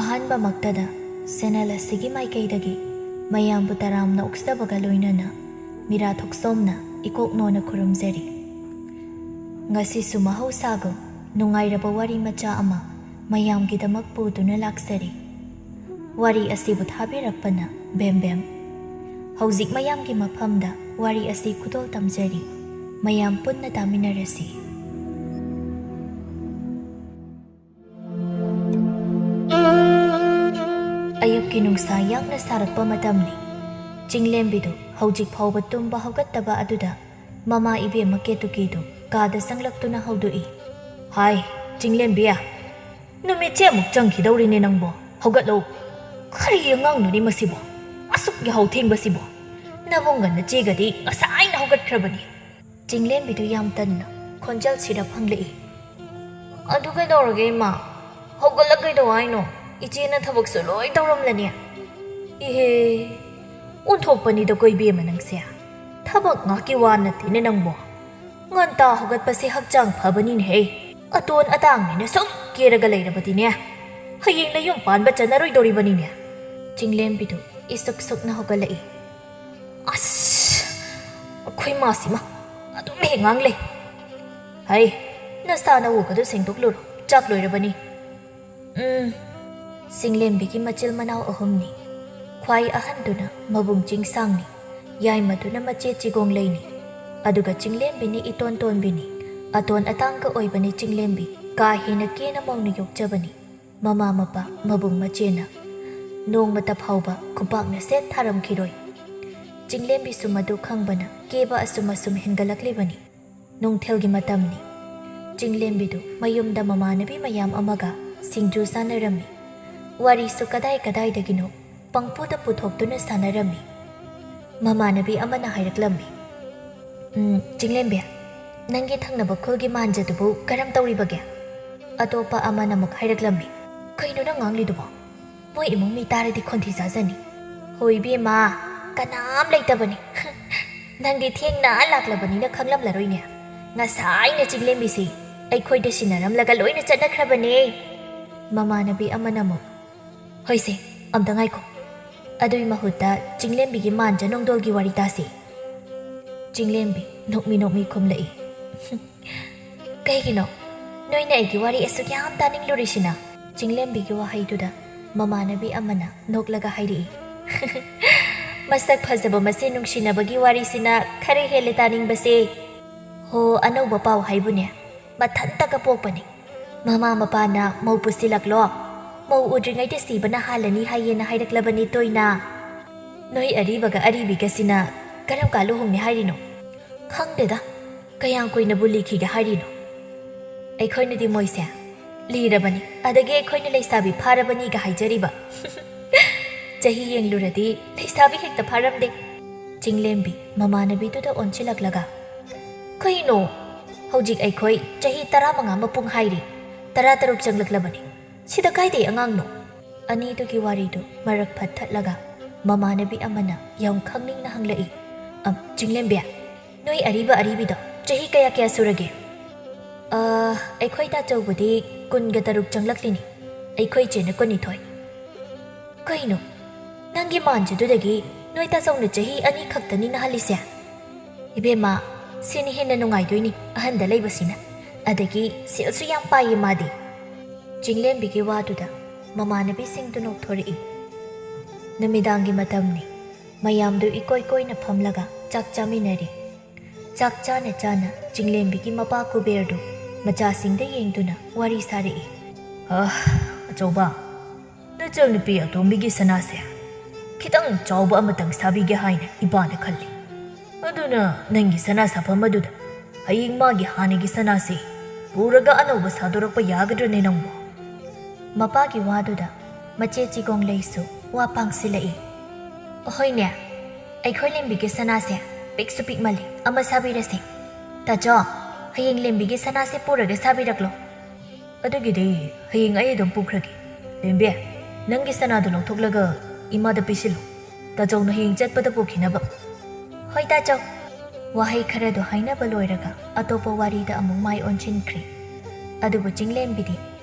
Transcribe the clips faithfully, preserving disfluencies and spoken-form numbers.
ꯑꯍꯥꯟꯕꯃꯛꯇꯗ ꯁꯦꯅꯦꯜ ꯑꯁꯤꯒꯤ ꯃꯥꯏꯀꯩꯗꯒꯤ ꯃꯌꯥꯝꯕꯨ ꯇꯔꯥꯝꯅ ꯑꯣꯛꯆꯕꯒ ꯂꯣꯏꯅꯅ ꯃꯤꯔꯥ ꯊꯣꯛꯆꯣꯝꯅ ꯏꯀꯣꯛ ꯅꯣꯟꯅ ꯈꯨꯔꯨꯝꯖꯔꯤ꯫ ꯉꯁꯤꯁꯨ ꯃꯍꯧꯁꯥꯒꯨꯝ ꯅꯨꯡꯉꯥꯏꯔꯕ ꯋꯥꯔꯤ ꯃꯆꯥ ꯑꯃ ꯃꯌꯥꯝꯒꯤꯗꯃꯛ ꯄꯨꯗꯨꯅ ꯂꯥꯛꯆꯔꯤ꯫ ꯋꯥꯔꯤ ꯑꯁꯤꯕꯨ ꯊꯥꯕꯤꯔꯛꯄꯅ ꯕꯦꯝꯕꯦꯝ꯫ ꯍꯧꯖꯤꯛ ꯃꯌꯥꯝꯒꯤ ꯃꯐꯝꯗ ꯋꯥꯔꯤ ꯑꯁꯤ ꯈꯨꯗꯣꯜ ꯇꯝꯖꯔꯤ꯫ ꯃꯌꯥꯝ ꯄꯨꯟꯅ ꯇꯥꯃꯤꯟꯅꯔꯁꯤ꯫ ꯑꯌꯨꯛꯀꯤ ꯅꯨꯡꯁꯥ ꯌꯥꯡꯅ ꯁꯥꯔꯛꯄ ꯃꯇꯝꯅꯤ꯫ ꯆꯤꯡꯂꯦꯝꯕꯤꯗꯨ ꯍꯧꯖꯤꯛ ꯐꯥꯎꯕ ꯇꯨꯝꯕ ꯍꯧꯒꯠꯇꯕ ꯑꯗꯨꯗ ꯃꯃꯥ ꯏꯕꯦꯝꯃ ꯀꯦꯇꯨꯀꯤꯗꯨ ꯀꯥꯗ ꯆꯪꯂꯛꯇꯨꯅ ꯍꯧꯗꯣꯛꯏ꯫ "ꯍꯥꯏ, ꯆꯤꯡꯂꯦꯝꯕꯤ, ꯅꯨꯃꯤꯠꯁꯦ ꯑꯃꯨꯛ ꯆꯪꯈꯤꯗꯧꯔꯤꯅꯦ ꯅꯪꯕꯣ꯫ ꯍꯧꯒꯠꯂꯣ꯫ ꯀꯔꯤ ꯑꯉꯥꯡꯅꯣꯅꯦ ꯃꯁꯤꯕꯣ? ꯑꯁꯨꯛ ꯌꯥꯍꯧ ꯊꯦꯡꯕꯁꯤꯕꯣ? ꯅꯕꯨꯡꯒ ꯅꯆꯦꯒꯗꯤ ꯉꯁꯥꯏꯅ ꯍꯧꯒꯠꯈ꯭ꯔꯕꯅꯤ꯫" ꯆꯤꯡꯂꯦꯝꯕꯤꯗꯨ ꯌꯥꯝ ꯇꯟꯅ ꯈꯣꯟꯖꯦꯜ ꯁꯤꯔꯞ ꯍꯪꯂꯛꯏ꯫ "ꯑꯗꯨ ꯀꯩꯗꯧꯔꯒꯦ ꯏꯃꯥ? ꯍꯧꯒꯠꯂ ꯀꯩꯗꯧ ꯍꯥꯏꯅꯣ? ꯏꯆꯦꯅ ꯊꯕꯛꯁꯨ ꯂꯣꯏ ꯇꯧꯔꯝꯂꯅꯤ꯫" "ꯏꯍꯦ, ꯑꯣꯟꯊꯣꯛꯄꯅꯤꯗꯀꯣ ꯏꯕꯦꯝꯃ ꯅꯪꯁꯦ꯫ ꯊꯕꯛ ꯉꯥꯛꯀꯤ ꯋꯥ ꯅꯠꯇꯦꯅꯦ ꯅꯪꯕꯣ꯫ ꯉꯟꯇꯥ ꯍꯧꯒꯠꯄꯁꯦ ꯍꯛꯆꯥꯡ ꯐꯕꯅꯤꯅꯦꯍꯦ꯫ ꯑꯇꯣꯟ ꯑꯇꯥꯡꯅꯤꯅ ꯁꯨꯝ ꯀꯦꯔꯒ ꯂꯩꯔꯕꯗꯤꯅꯦ, ꯍꯌꯦꯡ ꯅꯌꯨꯝ ꯄꯥꯟꯕ ꯆꯠꯅꯔꯣꯏꯗꯧꯔꯤꯕꯅꯤꯅꯦ꯫" ꯆꯤꯡꯂꯦꯝꯕꯤꯗꯨ ꯏꯁꯨꯛ ꯁꯨꯛꯅ ꯍꯧꯒꯠꯂꯛꯏ꯫ "ꯑꯁ, ꯑꯩꯈꯣꯏ ꯃꯥꯁꯤꯃ ꯑꯗꯨꯝ ꯍꯦꯛ ꯉꯥꯡ ꯂꯩ꯫ ꯍꯩ, ꯅꯁꯥ ꯅꯋꯨꯒꯗꯨ ꯁꯦꯡꯗꯣꯛꯂꯨꯔꯣ, ꯆꯥꯛ ꯂꯣꯏꯔꯕꯅꯤ꯫" "ꯎꯝ꯫" ꯆꯤꯡꯂꯦꯝꯕꯤꯒꯤ ꯃꯆꯤꯜ ꯃꯅꯥꯎ ꯑꯍꯨꯝꯅꯤ꯫ ꯈ꯭ꯋꯥꯏ ꯑꯍꯟꯗꯨꯅ ꯃꯕꯨꯡ ꯆꯤꯡꯁꯥꯡꯅꯤ, ꯌꯥꯏꯃꯗꯨꯅ ꯃꯆꯦ ꯆꯤꯒꯣꯡꯂꯩꯅꯤ, ꯑꯗꯨꯒ ꯆꯤꯡꯂꯦꯝꯕꯤꯅꯤ ꯏꯇꯣꯟ ꯇꯣꯟꯕꯤꯅꯤ꯫ ꯑꯇꯣꯟ ꯑꯇꯥꯡꯒ ꯑꯣꯏꯕꯅꯤ ꯆꯤꯡꯂꯦꯝꯕꯤ, ꯀꯥ ꯍꯦꯟꯅ ꯀꯦꯅ ꯃꯧꯅ ꯌꯣꯛꯆꯕꯅꯤ꯫ ꯃꯃꯥ ꯃꯄꯥ ꯃꯕꯨꯡ ꯃꯆꯦꯅ ꯅꯣꯡꯃꯇ ꯐꯥꯎꯕ ꯈꯨꯄꯥꯛꯅ ꯁꯦꯠ ꯊꯥꯔꯝꯈꯤꯔꯣꯏ꯫ ꯆꯤꯡꯂꯦꯝꯕꯤꯁꯨ ꯃꯗꯨ ꯈꯪꯕꯅ ꯀꯦꯕ ꯑꯁꯨꯝ ꯑꯁꯨꯝ ꯍꯦꯟꯒꯠꯂꯛꯂꯤꯕꯅꯤ꯫ ꯅꯨꯡꯊꯤꯜꯒꯤ ꯃꯇꯝꯅꯤ꯫ ꯆꯤꯡꯂꯦꯝꯕꯤꯗꯨ ꯃꯌꯨꯝꯗ ꯃꯃꯥꯟꯅꯕꯤ ꯃꯌꯥꯝ ꯑꯃꯒ ꯁꯤꯡꯖꯨ ꯆꯥꯅꯔꯝꯃꯤ꯫ ꯋꯥꯔꯤꯁꯨ ꯀꯗꯥꯏ ꯀꯗꯥꯏꯗꯒꯤꯅꯣ ꯄꯪꯄꯨꯗ ꯄꯨꯊꯣꯛꯇꯨꯅ ꯁꯥꯟꯅꯔꯝꯃꯤ꯫ ꯃꯃꯥꯟꯅꯕꯤ ꯑꯃꯅ ꯍꯥꯏꯔꯛꯂꯝꯃꯤ, "ꯎꯝ, ꯆꯤꯡꯂꯦꯝꯕꯤ, ꯅꯪꯒꯤ ꯊꯪꯅꯕ ꯈꯨꯜꯒꯤ ꯃꯥꯟꯖꯗꯨꯕꯨ ꯀꯔꯝ ꯇꯧꯔꯤꯕꯒꯦ?" ꯑꯇꯣꯞꯄ ꯑꯃꯅ ꯑꯃꯨꯛ ꯍꯥꯏꯔꯛꯂꯝꯃꯤ, "ꯀꯩꯅꯣ ꯅꯪ ꯉꯥꯡꯂꯤꯗꯨꯕꯣ? ꯃꯣꯏ ꯏꯃꯨꯡ ꯃꯤ ꯇꯥꯔꯗꯤ ꯈꯣꯟꯊꯤ ꯆꯥꯖꯅꯤ꯫" "ꯍꯣꯏ ꯏꯕꯦꯝꯃ, ꯀꯅꯥꯝ ꯂꯩꯇꯕꯅꯤ꯫ ꯅꯪꯗꯤ ꯊꯦꯡꯅ ꯂꯥꯛꯂꯕꯅꯤꯅ ꯈꯪꯂꯝꯂꯔꯣꯏꯅꯦ꯫ ꯉꯁꯥꯏꯅ ꯆꯤꯡꯂꯦꯝꯕꯤꯁꯤ ꯑꯩꯈꯣꯏꯗ ꯁꯤꯟꯅꯔꯝꯂꯒ ꯂꯣꯏꯅ ꯆꯠꯅꯈ꯭ꯔꯕꯅꯦ꯫" ꯃꯃꯥꯟꯅꯕꯤ ꯑꯃꯅ ꯑꯃꯨꯛ, ꯍꯣꯏꯁꯦ, ꯑꯝꯇ ꯉꯥꯏꯈꯣ꯫ ꯑꯗꯨꯏ ꯃꯍꯨꯠꯇ ꯆꯤꯡꯂꯦꯝꯕꯤꯒꯤ ꯃꯥꯟꯖ ꯅꯣꯡꯗꯣꯜꯒꯤ ꯋꯥꯔꯤ ꯇꯥꯁꯤ꯫ ꯆꯤꯡꯂꯦꯝꯕꯤ ꯅꯣꯛꯃꯤ ꯅꯣꯛꯃꯤ ꯈꯨꯝꯂꯛꯏ꯫ "ꯀꯩꯒꯤꯅꯣ ꯅꯣꯏꯅ ꯑꯩꯒꯤ ꯋꯥꯔꯤ ꯑꯁꯨꯛ ꯌꯥꯝ ꯇꯥꯅꯤꯡꯂꯨꯔꯤꯁꯤꯅ?" ꯆꯤꯡꯂꯦꯝꯕꯤꯒꯤ ꯋꯥꯍꯩꯗꯨꯗ ꯃꯃꯥꯟꯅꯕꯤ ꯑꯃꯅ ꯅꯣꯛꯂꯒ ꯍꯥꯏꯔꯛꯏ꯫ "ꯃꯁꯛ ꯐꯖꯕ ꯃꯁꯦꯟ ꯅꯨꯡꯁꯤꯅꯕꯒꯤ ꯋꯥꯔꯤꯁꯤꯅ ꯈꯔ ꯍꯦꯜꯂꯦ ꯇꯥꯅꯤꯡꯕꯁꯦ꯫ ꯍꯣ, ꯑꯅꯧꯕ ꯄꯥꯎ ꯍꯥꯏꯕꯨꯅꯦ, ꯃꯊꯟꯇꯒ ꯄꯣꯛꯄꯅꯤ꯫ ꯃꯃꯥ ꯃꯄꯥꯅ ꯃꯧ ꯄꯨꯁꯤꯜꯂꯛꯂꯣ, ꯃꯧ ꯎꯗ꯭ꯔꯤꯉꯩꯗ ꯁꯤꯕꯅ ꯍꯥꯜꯂꯅꯤ ꯍꯥꯏꯌꯦꯅ ꯍꯥꯏꯔꯛꯂꯕꯅꯤ ꯇꯣꯏꯅ꯫ ꯅꯣꯏ ꯑꯔꯤꯕꯒ ꯑꯔꯤꯕꯤꯒꯁꯤꯅ ꯀꯔꯝ ꯀꯥꯟ ꯂꯨꯍꯣꯡꯅꯤ ꯍꯥꯏꯔꯤꯅꯣ? ꯈꯪꯗꯦꯗ, ꯀꯌꯥꯝ ꯀꯨꯏꯅꯕꯨ ꯂꯤꯈꯤꯒꯦ ꯍꯥꯏꯔꯤꯅꯣ? ꯑꯩꯈꯣꯏꯅꯗꯤ ꯃꯣꯏꯁꯦ ꯂꯤꯔꯕꯅꯤ, ꯑꯗꯒꯤ ꯑꯩꯈꯣꯏꯅ ꯂꯩꯁꯥꯕꯤ ꯐꯥꯔꯕꯅꯤꯒ ꯍꯥꯏꯖꯔꯤꯕ꯫ ꯆꯍꯤ ꯌꯦꯡꯂꯨꯔꯗꯤ ꯂꯩꯁꯥꯕꯤ ꯍꯦꯛꯇ ꯐꯥꯔꯝꯗꯦ꯫" ꯆꯤꯡꯂꯦꯝꯕꯤ ꯃꯃꯥꯟꯅꯕꯤꯗꯨꯗ ꯑꯣꯟꯁꯤꯜꯂꯛꯂꯒ, "ꯀꯩꯅꯣ? ꯍꯧꯖꯤꯛ ꯑꯩꯈꯣꯏ ꯆꯍꯤ ꯇꯔꯥꯃꯉꯥ ꯃꯄꯨꯡ ꯍꯥꯏꯔꯤ, ꯇꯔꯥꯇꯔꯨꯛ ꯆꯪꯂꯛꯂꯕꯅꯤ꯫ ꯁꯤꯗ ꯀꯥꯏꯗꯩ ꯑꯉꯥꯡꯅꯣ?" ꯑꯅꯤꯗꯨꯒꯤ ꯋꯥꯔꯤꯗꯨ ꯃꯔꯛ ꯐꯠꯊꯠꯂꯒ ꯃꯃꯥꯟꯅꯕꯤ ꯑꯃꯅ ꯌꯥꯝ ꯈꯪꯅꯤꯡꯅ ꯍꯪꯂꯛꯏ, "ꯑꯝ, ꯆꯤꯡꯂꯦꯝꯕꯤ, ꯅꯣꯏ ꯑꯔꯤꯕ ꯑꯔꯤꯕꯤꯗꯣ ꯆꯍꯤ ꯀꯌꯥ ꯀꯌꯥ ꯁꯨꯔꯒꯦ?" "ꯑ, ꯑꯩꯈꯣꯏ ꯇꯥꯆꯧꯕꯗꯤ ꯀꯨꯟꯒ ꯇꯔꯨꯛ ꯆꯪꯂꯛꯂꯤꯅꯤ, ꯑꯩꯈꯣꯏ ꯏꯆꯦꯅ ꯀꯨꯟꯅꯤꯊꯣꯏ꯫" "ꯀꯩꯅꯣ, ꯅꯪꯒꯤ ꯃꯥꯟꯖꯗꯨꯗꯒꯤ ꯅꯣꯏ ꯇꯥꯆꯧꯅ ꯆꯍꯤ ꯑꯅꯤ ꯈꯛꯇꯅꯤ ꯅꯍꯜꯂꯤꯁꯦ?" "ꯏꯕꯦꯝꯃ, ꯁꯤꯅ ꯍꯦꯟꯅ ꯅꯨꯡꯉꯥꯏꯗꯣꯏꯅꯤ ꯑꯍꯟꯗ ꯂꯩꯕꯁꯤꯅ, ꯑꯗꯒꯤ ꯁꯦꯜꯁꯨ ꯌꯥꯝ ꯄꯥꯏꯌꯦ ꯃꯥꯗꯤ꯫" ꯆꯤꯡꯂꯦꯝꯕꯤꯒꯤ ꯋꯥꯗꯨꯗ ꯃꯃꯥꯟꯅꯕꯤꯁꯤꯡꯗꯨ ꯅꯣꯛꯊꯣꯔꯛꯏ꯫ ꯅꯨꯃꯤꯗꯥꯡꯒꯤ ꯃꯇꯝꯅꯤ꯫ ꯃꯌꯥꯝꯗꯨ ꯏꯀꯣꯏ ꯀꯣꯏꯅ ꯐꯝꯂꯒ ꯆꯥꯛ ꯆꯥꯃꯤꯟꯅꯔꯤ꯫ ꯆꯥꯛ ꯆꯥꯅ ꯆꯥꯅ ꯆꯤꯡꯂꯦꯝꯕꯤꯒꯤ ꯃꯄꯥ ꯀꯨꯕꯦꯔꯗꯨ ꯃꯆꯥꯁꯤꯡꯗ ꯌꯦꯡꯗꯨꯅ ꯋꯥꯔꯤ ꯁꯥꯔꯛꯏ꯫ "ꯑ, ꯑꯆꯧꯕ, ꯅꯆꯟꯅꯨꯄꯤ ꯑꯇꯣꯝꯕꯤꯒꯤ ꯁꯅꯥꯁꯦ ꯈꯤꯇꯪ ꯆꯥꯎꯕ ꯑꯃꯇꯪ ꯁꯥꯕꯤꯒꯦ ꯍꯥꯏꯅ ꯏꯄꯥꯅ ꯈꯜꯂꯤ꯫ ꯑꯗꯨꯅ ꯅꯪꯒꯤ ꯁꯅꯥ ꯁꯥꯐꯝ ꯑꯗꯨꯗ ꯍꯌꯦꯡ ꯃꯥꯒꯤ ꯍꯥꯟꯅꯒꯤ ꯁꯅꯥꯁꯦ ꯄꯨꯔꯒ ꯑꯅꯧꯕ ꯁꯥꯗꯣꯔꯛꯄ ꯌꯥꯒꯗ꯭ꯔꯅꯦ ꯅꯪꯕꯨ?" ꯃꯄꯥꯒꯤ ꯋꯥꯗꯨꯗ ꯃꯆꯦ ꯆꯤꯒꯣꯡꯂꯩꯁꯨ ꯋꯥ ꯄꯥꯡꯁꯤꯜꯂꯛꯏ꯫ "ꯍꯣꯏꯅꯦ, ꯑꯩꯈꯣꯏ ꯂꯦꯝꯕꯤꯒꯤ ꯁꯅꯥꯁꯦ ꯄꯤꯛꯁꯨ ꯄꯤꯛꯃꯜꯂꯤ, ꯑꯃ ꯁꯥꯕꯤꯔꯁꯦ꯫ ꯇꯥꯆꯧ, ꯍꯌꯦꯡ ꯂꯦꯝꯕꯤꯒꯤ ꯁꯅꯥꯁꯦ ꯄꯨꯔꯒ ꯁꯥꯕꯤꯔꯛꯂꯣ꯫" "ꯑꯗꯨꯒꯤꯗꯤ ꯍꯌꯦꯡ ꯑꯩ ꯑꯗꯨꯝ ꯄꯨꯈ꯭ꯔꯒꯦ꯫ ꯂꯦꯝꯕꯤ, ꯅꯪꯒꯤ ꯁꯅꯥꯗꯨ ꯂꯧꯊꯣꯛꯂꯒ ꯏꯃꯥꯗ ꯄꯤꯁꯤꯜꯂꯨ, ꯇꯥꯆꯧꯅ ꯍꯌꯦꯡ ꯆꯠꯄꯗ ꯄꯨꯈꯤꯅꯕ꯫" "ꯍꯣꯏ ꯇꯥꯆꯧ꯫" ꯋꯥꯍꯩ ꯈꯔꯗꯨ ꯍꯥꯏꯅꯕ ꯂꯣꯏꯔꯒ ꯑꯇꯣꯞꯄ ꯋꯥꯔꯤꯗ ꯑꯃꯨꯛ ꯃꯥꯏ ꯑꯣꯟꯁꯤꯟꯈ꯭ꯔꯦ꯫ ꯑꯗꯨꯕꯨ ꯆꯤꯡꯂꯦꯝꯕꯤꯗꯤ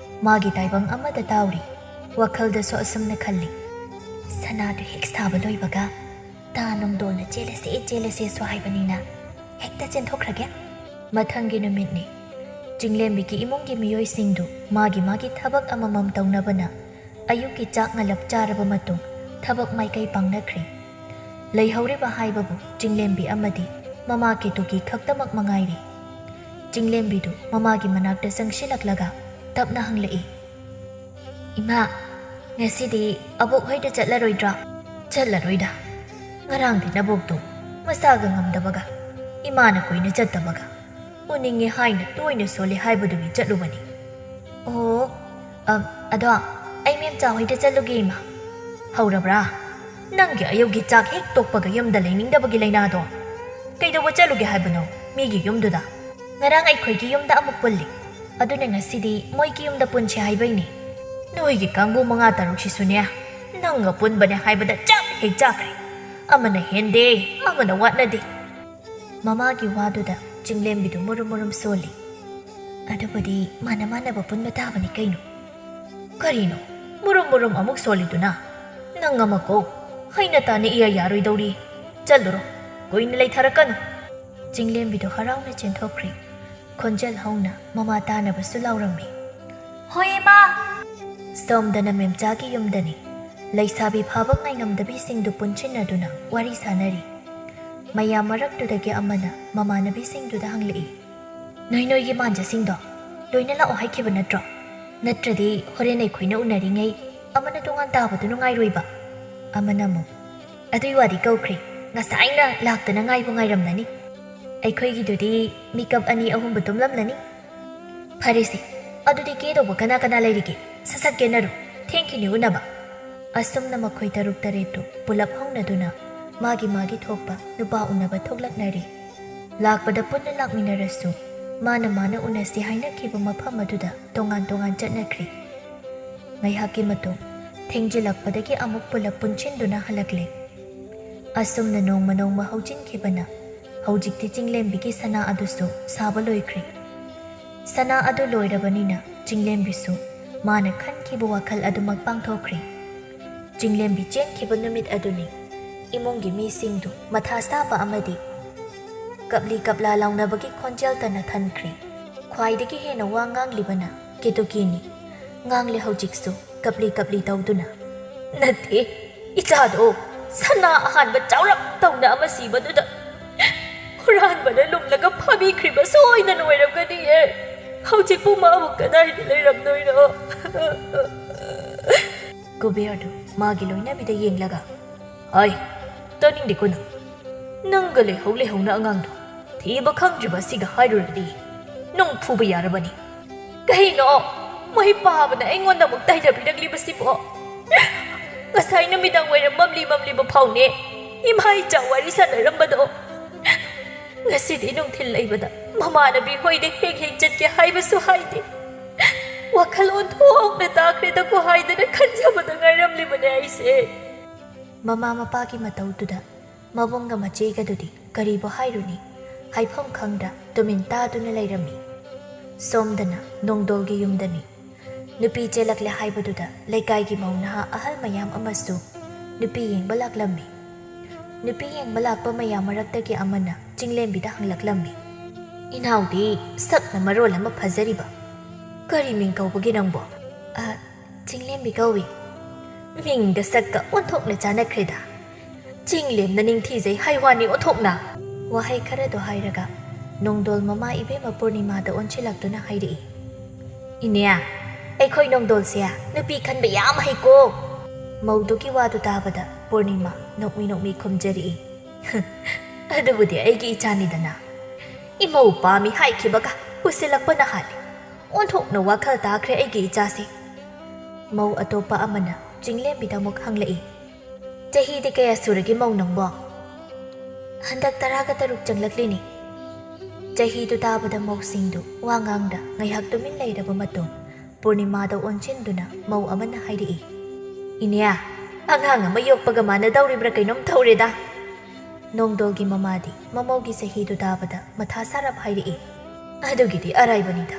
ꯃꯥꯒꯤ ꯇꯥꯏꯕꯪ ꯑꯃꯗ ꯇꯥꯎꯔꯤ꯫ ꯋꯥꯈꯜꯗꯁꯨ ꯑꯁꯨꯝꯅ ꯈꯜꯂꯤ, "ꯁꯅꯥꯗꯨ ꯍꯦꯛ ꯁꯥꯕ ꯂꯣꯏꯕꯒ ꯇꯥ ꯅꯣꯡꯗꯣꯜꯅ ꯆꯦꯜꯂꯁꯦ, ꯆꯦꯜꯂꯁꯦꯁꯨ ꯍꯥꯏꯕꯅꯤꯅ ꯍꯦꯛꯇ ꯆꯦꯟꯊꯣꯛꯈ꯭ꯔꯒꯦ"꯫ ꯃꯊꯪꯒꯤ ꯅꯨꯃꯤꯠꯅꯤ꯫ ꯆꯤꯡꯂꯦꯝꯕꯤꯒꯤ ꯏꯃꯨꯡꯒꯤ ꯃꯤꯑꯣꯏꯁꯤꯡꯗꯨ ꯃꯥꯒꯤ ꯃꯥꯒꯤ ꯊꯕꯛ ꯑꯃꯃꯝ ꯇꯧꯅꯕꯅ ꯑꯌꯨꯛꯀꯤ ꯆꯥꯛ ꯉꯜꯂꯞ ꯆꯥꯔꯕ ꯃꯇꯨꯡ ꯊꯕꯛ ꯃꯥꯏꯀꯩ ꯄꯥꯡꯅꯈ꯭ꯔꯤ꯫ ꯂꯩꯍꯧꯔꯤꯕ ꯍꯥꯏꯕꯕꯨ ꯆꯤꯡꯂꯦꯝꯕꯤ ꯑꯃꯗꯤ ꯃꯃꯥ ꯀꯦꯇꯨꯀꯤ ꯈꯛꯇꯃꯛ ꯃꯉꯥꯏꯔꯤ꯫ ꯆꯤꯡꯂꯦꯝꯕꯤꯗꯨ ꯃꯃꯥꯒꯤ ꯃꯅꯥꯛꯇ ꯆꯪꯁꯤꯜꯂꯛꯂꯒ ꯇꯞꯅ ꯍꯪꯂꯛꯏ, "ꯏꯃꯥ, ꯉꯁꯤꯗꯤ ꯑꯕꯣꯛ ꯍꯣꯏꯗ ꯆꯠꯂꯔꯣꯏꯗ꯭ꯔꯥ?" "ꯆꯠꯂꯔꯣꯏꯗ꯫ ꯉꯔꯥꯡꯗꯤ ꯅꯕꯣꯛꯇꯣ ꯃꯁꯥꯒ ꯉꯝꯗꯕꯒ, ꯏꯃꯥꯅ ꯀꯨꯏꯅ ꯆꯠꯇꯕꯒ, ꯎꯅꯤꯡꯉꯦ ꯍꯥꯏꯅ ꯇꯣꯏꯅ ꯁꯣꯜꯂꯤ ꯍꯥꯏꯕꯗꯨꯒꯤ ꯆꯠꯂꯨꯕꯅꯤ"꯫ "ꯑꯣ, ꯑ, ꯑꯗꯣ ꯑꯩ ꯃꯦꯝꯆꯥ ꯍꯣꯏꯗ ꯆꯠꯂꯨꯒꯦ, ꯏꯃꯥ"꯫ "ꯍꯧꯔꯕ꯭ꯔꯥ? ꯅꯪꯒꯤ ꯑꯌꯨꯛꯀꯤ ꯆꯥꯛ ꯍꯦꯛ ꯇꯣꯛꯄꯒ ꯌꯨꯝꯗ ꯂꯩꯅꯤꯡꯗꯕꯒꯤ ꯂꯥꯏꯅꯥꯗꯣ? ꯀꯩꯗꯧꯕ ꯆꯠꯂꯨꯒꯦ ꯍꯥꯏꯕꯅꯣ ꯃꯤꯒꯤ ꯌꯨꯝꯗꯨꯗ? ꯉꯔꯥꯡ ꯑꯩꯈꯣꯏꯒꯤ ꯌꯨꯝꯗ ꯑꯃꯨꯛ ꯄꯨꯜꯂꯤ, ꯑꯗꯨꯅ ꯉꯁꯤꯗꯤ ꯃꯣꯏꯒꯤ ꯌꯨꯝꯗ ꯄꯨꯟꯁꯦ ꯍꯥꯏꯕꯩꯅꯤ꯫ ꯅꯣꯏꯒꯤ ꯀꯥꯡꯕꯨ ꯃꯉꯥ ꯇꯔꯨꯛꯁꯤꯁꯨꯅꯦ, ꯅꯪꯒ ꯄꯨꯟꯕꯅꯦ ꯍꯥꯏꯕꯗ ꯆꯞ ꯍꯦꯛ ꯆꯥꯈ꯭ꯔꯦ꯫ ꯑꯃꯅ ꯍꯦꯟꯗꯦ, ꯑꯃꯅ ꯋꯥꯠꯅꯗꯦ"꯫ ꯃꯃꯥꯒꯤ ꯋꯥꯗꯨꯗ ꯆꯤꯡꯂꯦꯝꯕꯤꯗꯨ ꯃꯨꯔꯨꯝ ꯃꯨꯔꯨꯝ ꯁꯣꯜꯂꯤ꯫ "ꯑꯗꯨꯕꯨꯗꯤ ꯃꯥꯅ ꯃꯥꯟꯅꯕ ꯄꯨꯟꯕ ꯇꯥꯕꯅꯤ ꯀꯩꯅꯣ"꯫ "ꯀꯔꯤꯅꯣ ꯃꯨꯔꯨꯝ ꯃꯨꯔꯨꯝ ꯑꯃꯨꯛ ꯁꯣꯜꯂꯤꯗꯨꯅ? ꯅꯪ ꯑꯃꯀꯣ ꯍꯩꯅ ꯇꯥꯅ ꯏꯌꯥ ꯌꯥꯔꯣꯏꯗꯧꯔꯤ꯫ ꯆꯠꯂꯨꯔꯣ, ꯀꯨꯏꯅ ꯂꯩꯊꯔꯛꯀꯅꯨ"꯫ ꯆꯤꯡꯂꯦꯝꯕꯤꯗꯨ ꯍꯔꯥꯎꯅ ꯆꯦꯟꯊꯣꯛꯈ꯭ꯔꯦ꯫ ꯈꯣꯟꯖꯦꯜ ꯍꯧꯅ ꯃꯃꯥ ꯇꯥꯅꯕꯁꯨ ꯂꯥꯎꯔꯝꯃꯤ, "ꯍꯣꯏ, ꯏꯃꯥ"꯫ ꯁꯣꯝꯗꯅ ꯃꯦꯝꯆꯥꯒꯤ ꯌꯨꯝꯗꯅꯤ꯫ ꯂꯩꯁꯥꯕꯤ ꯐꯥꯕ ꯉꯥꯏꯉꯝꯗꯕꯤꯁꯤꯡꯗꯨ ꯄꯨꯟꯁꯤꯟꯅꯗꯨꯅ ꯋꯥꯔꯤ ꯁꯥꯅꯔꯤ꯫ ꯃꯌꯥꯝ ꯃꯔꯛꯇꯨꯗꯒꯤ ꯑꯃꯅ ꯃꯃꯥꯟꯅꯕꯤꯁꯤꯡꯗꯨꯗ ꯍꯪꯂꯛꯏ, "ꯅꯣꯏ ꯅꯣꯏꯒꯤ ꯃꯥꯟꯖꯁꯤꯡꯗꯣ ꯂꯣꯏꯅ ꯂꯥꯛꯑꯣ ꯍꯥꯏꯈꯤꯕ ꯅꯠꯇ꯭ꯔꯣ? ꯅꯠꯇ꯭ꯔꯗꯤ ꯍꯣꯔꯦꯟ ꯑꯩꯈꯣꯏꯅ ꯎꯅꯔꯤꯉꯩ ꯑꯃꯅ ꯇꯣꯉꯥꯟ ꯇꯥꯕꯗꯨ ꯅꯨꯡꯉꯥꯏꯔꯣꯏꯕ"꯫ ꯑꯃꯅ ꯑꯃꯨꯛ, "ꯑꯗꯨꯏ ꯋꯥꯗꯤ ꯀꯧꯈ꯭ꯔꯦ, ꯉꯁꯥꯏꯅ ꯂꯥꯛꯇꯅ ꯉꯥꯏꯕꯨ ꯉꯥꯏꯔꯝꯂꯅꯤ꯫ ꯑꯩꯈꯣꯏꯒꯤꯗꯨꯗꯤ ꯃꯤꯀꯞ ꯑꯅꯤ ꯑꯍꯨꯝꯕꯨ ꯇꯨꯝꯂꯝꯂꯅꯤ"꯫ "ꯐꯔꯦꯁꯦ, ꯑꯗꯨꯗꯤ ꯀꯦꯗꯧꯕ ꯀꯅꯥ ꯀꯅꯥ ꯂꯩꯔꯤꯒꯦ? ꯁꯠ ꯁꯠ ꯀꯦꯅꯔꯨ, ꯊꯦꯡꯈꯤꯅꯤ ꯎꯅꯕ"꯫ ꯑꯁꯨꯝꯅ ꯃꯈꯣꯏ ꯇꯔꯨꯛ ꯇꯔꯦꯠꯇꯨ ꯄꯨꯂꯞ ꯍꯧꯅꯗꯨꯅ ꯃꯥꯒꯤ ꯃꯥꯒꯤ ꯊꯣꯛꯄ ꯅꯨꯄꯥ ꯎꯅꯕ ꯊꯣꯛꯂꯛꯅꯔꯤ꯫ ꯂꯥꯛꯄꯗ ꯄꯨꯟꯅ ꯂꯥꯛꯃꯤꯟꯅꯔꯁꯨ ꯃꯥꯅ ꯃꯥꯅ ꯎꯅꯁꯤ ꯍꯥꯏꯅꯈꯤꯕ ꯃꯐꯝ ꯑꯗꯨꯗ ꯇꯣꯉꯥꯟ ꯇꯣꯉꯥꯟ ꯆꯠꯅꯈ꯭ꯔꯤ꯫ ꯉꯥꯏꯍꯥꯛꯀꯤ ꯃꯇꯨꯡ ꯊꯦꯡꯖꯤꯜꯂꯛꯄꯗꯒꯤ ꯑꯃꯨꯛ ꯄꯨꯂꯞ ꯄꯨꯟꯁꯤꯟꯗꯨꯅ ꯍꯜꯂꯛꯂꯦ꯫ ꯑꯁꯨꯝꯅ ꯅꯣꯡꯃ ꯅꯣꯡꯃ ꯍꯧꯖꯤꯟꯈꯤꯕꯅ ꯍꯧꯖꯤꯛꯇꯤ ꯆꯤꯡꯂꯦꯝꯕꯤꯒꯤ ꯁꯅꯥ ꯑꯗꯨꯁꯨ ꯁꯥꯕ ꯂꯣꯏꯈ꯭ꯔꯦ꯫ ꯁꯅꯥ ꯑꯗꯨ ꯂꯣꯏꯔꯕꯅꯤꯅ ꯆꯤꯡꯂꯦꯝꯕꯤꯁꯨ ꯃꯥꯅ ꯈꯟꯈꯤꯕ ꯋꯥꯈꯜ ꯑꯗꯨꯃꯛ ꯄꯥꯡꯊꯣꯛꯈ꯭ꯔꯦ꯫ ꯆꯤꯡꯂꯦꯝꯕꯤ ꯆꯦꯟꯈꯤꯕ ꯅꯨꯃꯤꯠ ꯑꯗꯨꯅꯤ꯫ ꯏꯃꯨꯡꯒꯤ ꯃꯤꯁꯤꯡꯗꯨ ꯃꯊꯥ ꯁꯥꯕ ꯑꯃꯗꯤ ꯀꯞꯂꯤ ꯀꯞꯂꯥ ꯂꯥꯎꯅꯕꯒꯤ ꯈꯣꯟꯖꯦꯜꯇꯅ ꯊꯟꯈ꯭ꯔꯦ꯫ ꯈ꯭ꯋꯥꯏꯗꯒꯤ ꯍꯦꯟꯅ ꯋꯥ ꯉꯥꯡꯂꯤꯕꯅ ꯀꯦꯇꯨꯀꯤꯅꯤ꯫ ꯉꯥꯡꯂꯦ ꯍꯧꯖꯤꯛꯁꯨ ꯀꯞꯂꯤ ꯀꯞꯂꯤ ꯇꯧꯗꯨꯅ꯫ "ꯅꯠꯇꯦ, ꯏꯆꯥꯗꯣ ꯁꯅꯥ ꯑꯍꯥꯟꯕ ꯆꯥꯎꯔꯞ ꯇꯧꯅ ꯑꯃ ꯁꯤꯕꯗꯨꯗ ꯍꯨꯔꯥꯟꯕꯅ ꯂꯨꯝꯂꯒ ꯐꯥꯕꯤꯈ꯭ꯔꯤꯕ ꯁꯣꯏꯗꯅ ꯑꯣꯏꯔꯝꯒꯅꯤꯌꯦ꯫ ꯍꯧꯖꯤꯛꯄꯨ ꯃꯥꯕꯨ ꯀꯗꯥꯏꯗ ꯂꯩꯔꯝꯗꯣꯏꯅꯣ?" ꯀꯨꯕꯦꯔꯗꯨ ꯃꯥꯒꯤ ꯂꯣꯏꯅꯕꯤꯗ ꯌꯦꯡꯂꯒ, "ꯍꯥꯏ, ꯇꯥꯅꯤꯡꯗꯦꯀꯣ ꯅꯪ꯫ ꯅꯪꯒ ꯂꯩꯍꯧ ꯂꯩꯍꯧꯅ ꯑꯉꯥꯡꯗꯣ ꯊꯤꯕ ꯈꯪꯗ꯭ꯔꯤꯕ ꯑꯁꯤꯒ ꯍꯥꯏꯔꯨꯔꯗꯤ ꯅꯪ ꯐꯨꯕ ꯌꯥꯔꯕꯅꯤ꯫ ꯀꯩꯅꯣ ꯃꯣꯏ ꯄꯥꯕꯅ ꯑꯩꯉꯣꯟꯗ ꯑꯃꯨꯛ ꯇꯥꯏꯅꯕꯤꯔꯛꯂꯤꯕꯁꯤꯕꯣ? ꯉꯁꯥꯏ ꯅꯨꯃꯤꯗꯥꯡ ꯋꯥꯏꯔꯝ ꯃꯝꯂꯤ ꯃꯝꯂꯤꯕ ꯐꯥꯎꯅꯦ ꯏꯃꯥ ꯏꯆꯥ ꯋꯥꯔꯤ ꯁꯥꯟꯅꯔꯝꯕꯗꯣ꯫ ꯉꯁꯤꯗꯤ ꯅꯨꯡꯊꯤꯜ ꯂꯩꯕꯗ ꯃꯃꯥꯟꯅꯕꯤ ꯍꯣꯏꯗ ꯍꯦꯛ ꯍꯦꯛ ꯆꯠꯀꯦ ꯍꯥꯏꯕꯁꯨ ꯍꯥꯏꯗꯦ꯫ ꯋꯥꯈꯜ ꯑꯣꯟꯊꯣꯛꯅ ꯇꯥꯈ꯭ꯔꯦꯗꯀꯣ ꯍꯥꯏꯗꯅ ꯈꯟꯖꯕꯗ ꯉꯥꯏꯔꯝꯂꯤꯕꯅꯦ ꯑꯩꯁꯦ꯫" ꯃꯃꯥ ꯃꯄꯥꯒꯤ ꯃꯇꯧꯗꯨꯗ ꯃꯕꯨꯡꯒ ꯃꯆꯦꯒꯗꯨꯗꯤ ꯀꯔꯤꯕꯨ ꯍꯥꯏꯔꯨꯅꯤ? ꯍꯥꯏꯐꯝ ꯈꯪꯗ ꯇꯨꯃꯤꯟ ꯇꯥꯗꯨꯅ ꯂꯩꯔꯝꯃꯤ꯫ ꯁꯣꯝꯗꯅ ꯅꯣꯡꯗꯣꯜꯒꯤ ꯌꯨꯝꯗꯅꯤ꯫ ꯅꯨꯄꯤ ꯆꯦꯜꯂꯛꯂꯦ ꯍꯥꯏꯕꯗꯨꯗ ꯂꯩꯀꯥꯏꯒꯤ ꯃꯧ ꯅꯍꯥ ꯑꯍꯜ ꯃꯌꯥꯝ ꯑꯃꯁꯨ ꯅꯨꯄꯤ ꯌꯦꯡꯕ ꯂꯥꯛꯂꯝꯃꯤ꯫ ꯅꯨꯄꯤ ꯌꯦꯡꯕ ꯂꯥꯛꯄ ꯃꯌꯥꯝ ꯃꯔꯛꯇꯒꯤ ꯑꯃꯅ ꯆꯤꯡꯂꯦꯝꯕꯤꯗ ꯍꯪꯂꯛꯂꯝꯃꯤ, "ꯏꯅꯥꯎꯗꯤ ꯁꯛꯅ ꯃꯔꯣꯜ ꯑꯃ ꯐꯖꯔꯤꯕ, ꯀꯔꯤ ꯃꯤꯡ ꯀꯧꯕꯒꯦ ꯅꯪꯕꯣ?" "ꯑ, ꯆꯤꯡꯂꯦꯝꯕꯤ ꯀꯧꯏ꯫" "ꯃꯤꯡꯒ ꯁꯛꯀ ꯑꯣꯟꯊꯣꯛꯅ ꯆꯥꯟꯅꯈ꯭ꯔꯦꯗ꯫ ꯆꯤꯡꯂꯦꯝꯅ ꯅꯤꯡꯊꯤꯖꯩ ꯍꯥꯏ ꯋꯥꯅꯤ ꯑꯣꯟꯊꯣꯛꯅ꯫" ꯋꯥꯍꯩ ꯈꯔꯗꯣ ꯍꯥꯏꯔꯒ ꯅꯣꯡꯗꯣꯜ ꯃꯃꯥ ꯏꯕꯦꯝꯃ ꯄꯨꯔꯅꯤꯃꯥꯗ ꯑꯣꯟꯁꯤꯜꯂꯛꯇꯨꯅ ꯍꯥꯏꯔꯛꯏ, "ꯏꯅꯦ, ꯑꯩꯈꯣꯏ ꯅꯣꯡꯗꯣꯜꯁꯦ ꯅꯨꯄꯤ ꯈꯟꯕ ꯌꯥꯝ ꯍꯩꯀꯣ꯫" ꯃꯧꯗꯨꯒꯤ ꯋꯥꯗꯨ ꯇꯥꯕꯗ ꯄꯨꯔꯅꯤꯃꯥ ꯅꯣꯛꯃꯤ ꯅꯣꯛꯃꯤ ꯈꯨꯝꯖꯔꯛꯏ, "ꯑꯗꯨꯕꯨꯗꯤ ꯑꯩꯒꯤ ꯏꯆꯥꯅꯤꯗꯅ꯫ ꯏꯃꯧ ꯄꯥꯝꯃꯤ ꯍꯥꯏꯈꯤꯕꯒ ꯄꯨꯁꯤꯜꯂꯛꯄꯅ ꯍꯥꯜꯂꯤ꯫ ꯑꯣꯟꯊꯣꯛꯅ ꯋꯥꯈꯜ ꯇꯥꯈ꯭ꯔꯦ ꯑꯩꯒꯤ ꯏꯆꯥꯁꯦ꯫" ꯃꯧ ꯑꯇꯣꯞꯄ ꯑꯃꯅ ꯆꯤꯡꯂꯦꯝꯕꯤꯗ ꯑꯃꯨꯛ ꯍꯪꯂꯛꯏ, "ꯆꯍꯤꯗꯤ ꯀꯌꯥ ꯁꯨꯔꯒꯦ ꯃꯧ ꯅꯪꯕꯣ?" "ꯍꯟꯗꯛ ꯇꯔꯥꯒ ꯇꯔꯨꯛ ꯆꯪꯂꯛꯂꯤꯅꯤ꯫" ꯆꯍꯤꯗꯨ ꯇꯥꯕꯗ ꯃꯧꯁꯤꯡꯗꯨ ꯋꯥ ꯉꯥꯡꯗ ꯉꯥꯏꯍꯥꯛ ꯇꯨꯃꯤꯟ ꯂꯩꯔꯕ ꯃꯇꯨꯡ ꯄꯨꯔꯅꯤꯃꯥꯗ ꯑꯣꯟꯁꯤꯟꯗꯨꯅ ꯃꯧ ꯑꯃꯅ ꯍꯥꯏꯔꯛꯏ, "ꯏꯅꯦ, ꯑꯉꯥꯡ ꯑꯃ ꯌꯣꯛꯄꯒ ꯃꯥꯟꯅꯗꯧꯔꯤꯕ꯭ꯔꯥ ꯀꯩꯅꯣꯝ ꯇꯧꯔꯦꯗ꯫" ꯅꯣꯡꯗꯣꯜꯒꯤ ꯃꯃꯥꯗꯤ ꯃꯃꯧꯒꯤ ꯆꯍꯤꯗꯨ ꯇꯥꯕꯗ ꯃꯊꯥ ꯁꯥꯔꯞ ꯍꯥꯏꯔꯛꯏ, "ꯑꯗꯨꯒꯤꯗꯤ ꯑꯔꯥꯏꯕꯅꯤꯗ꯫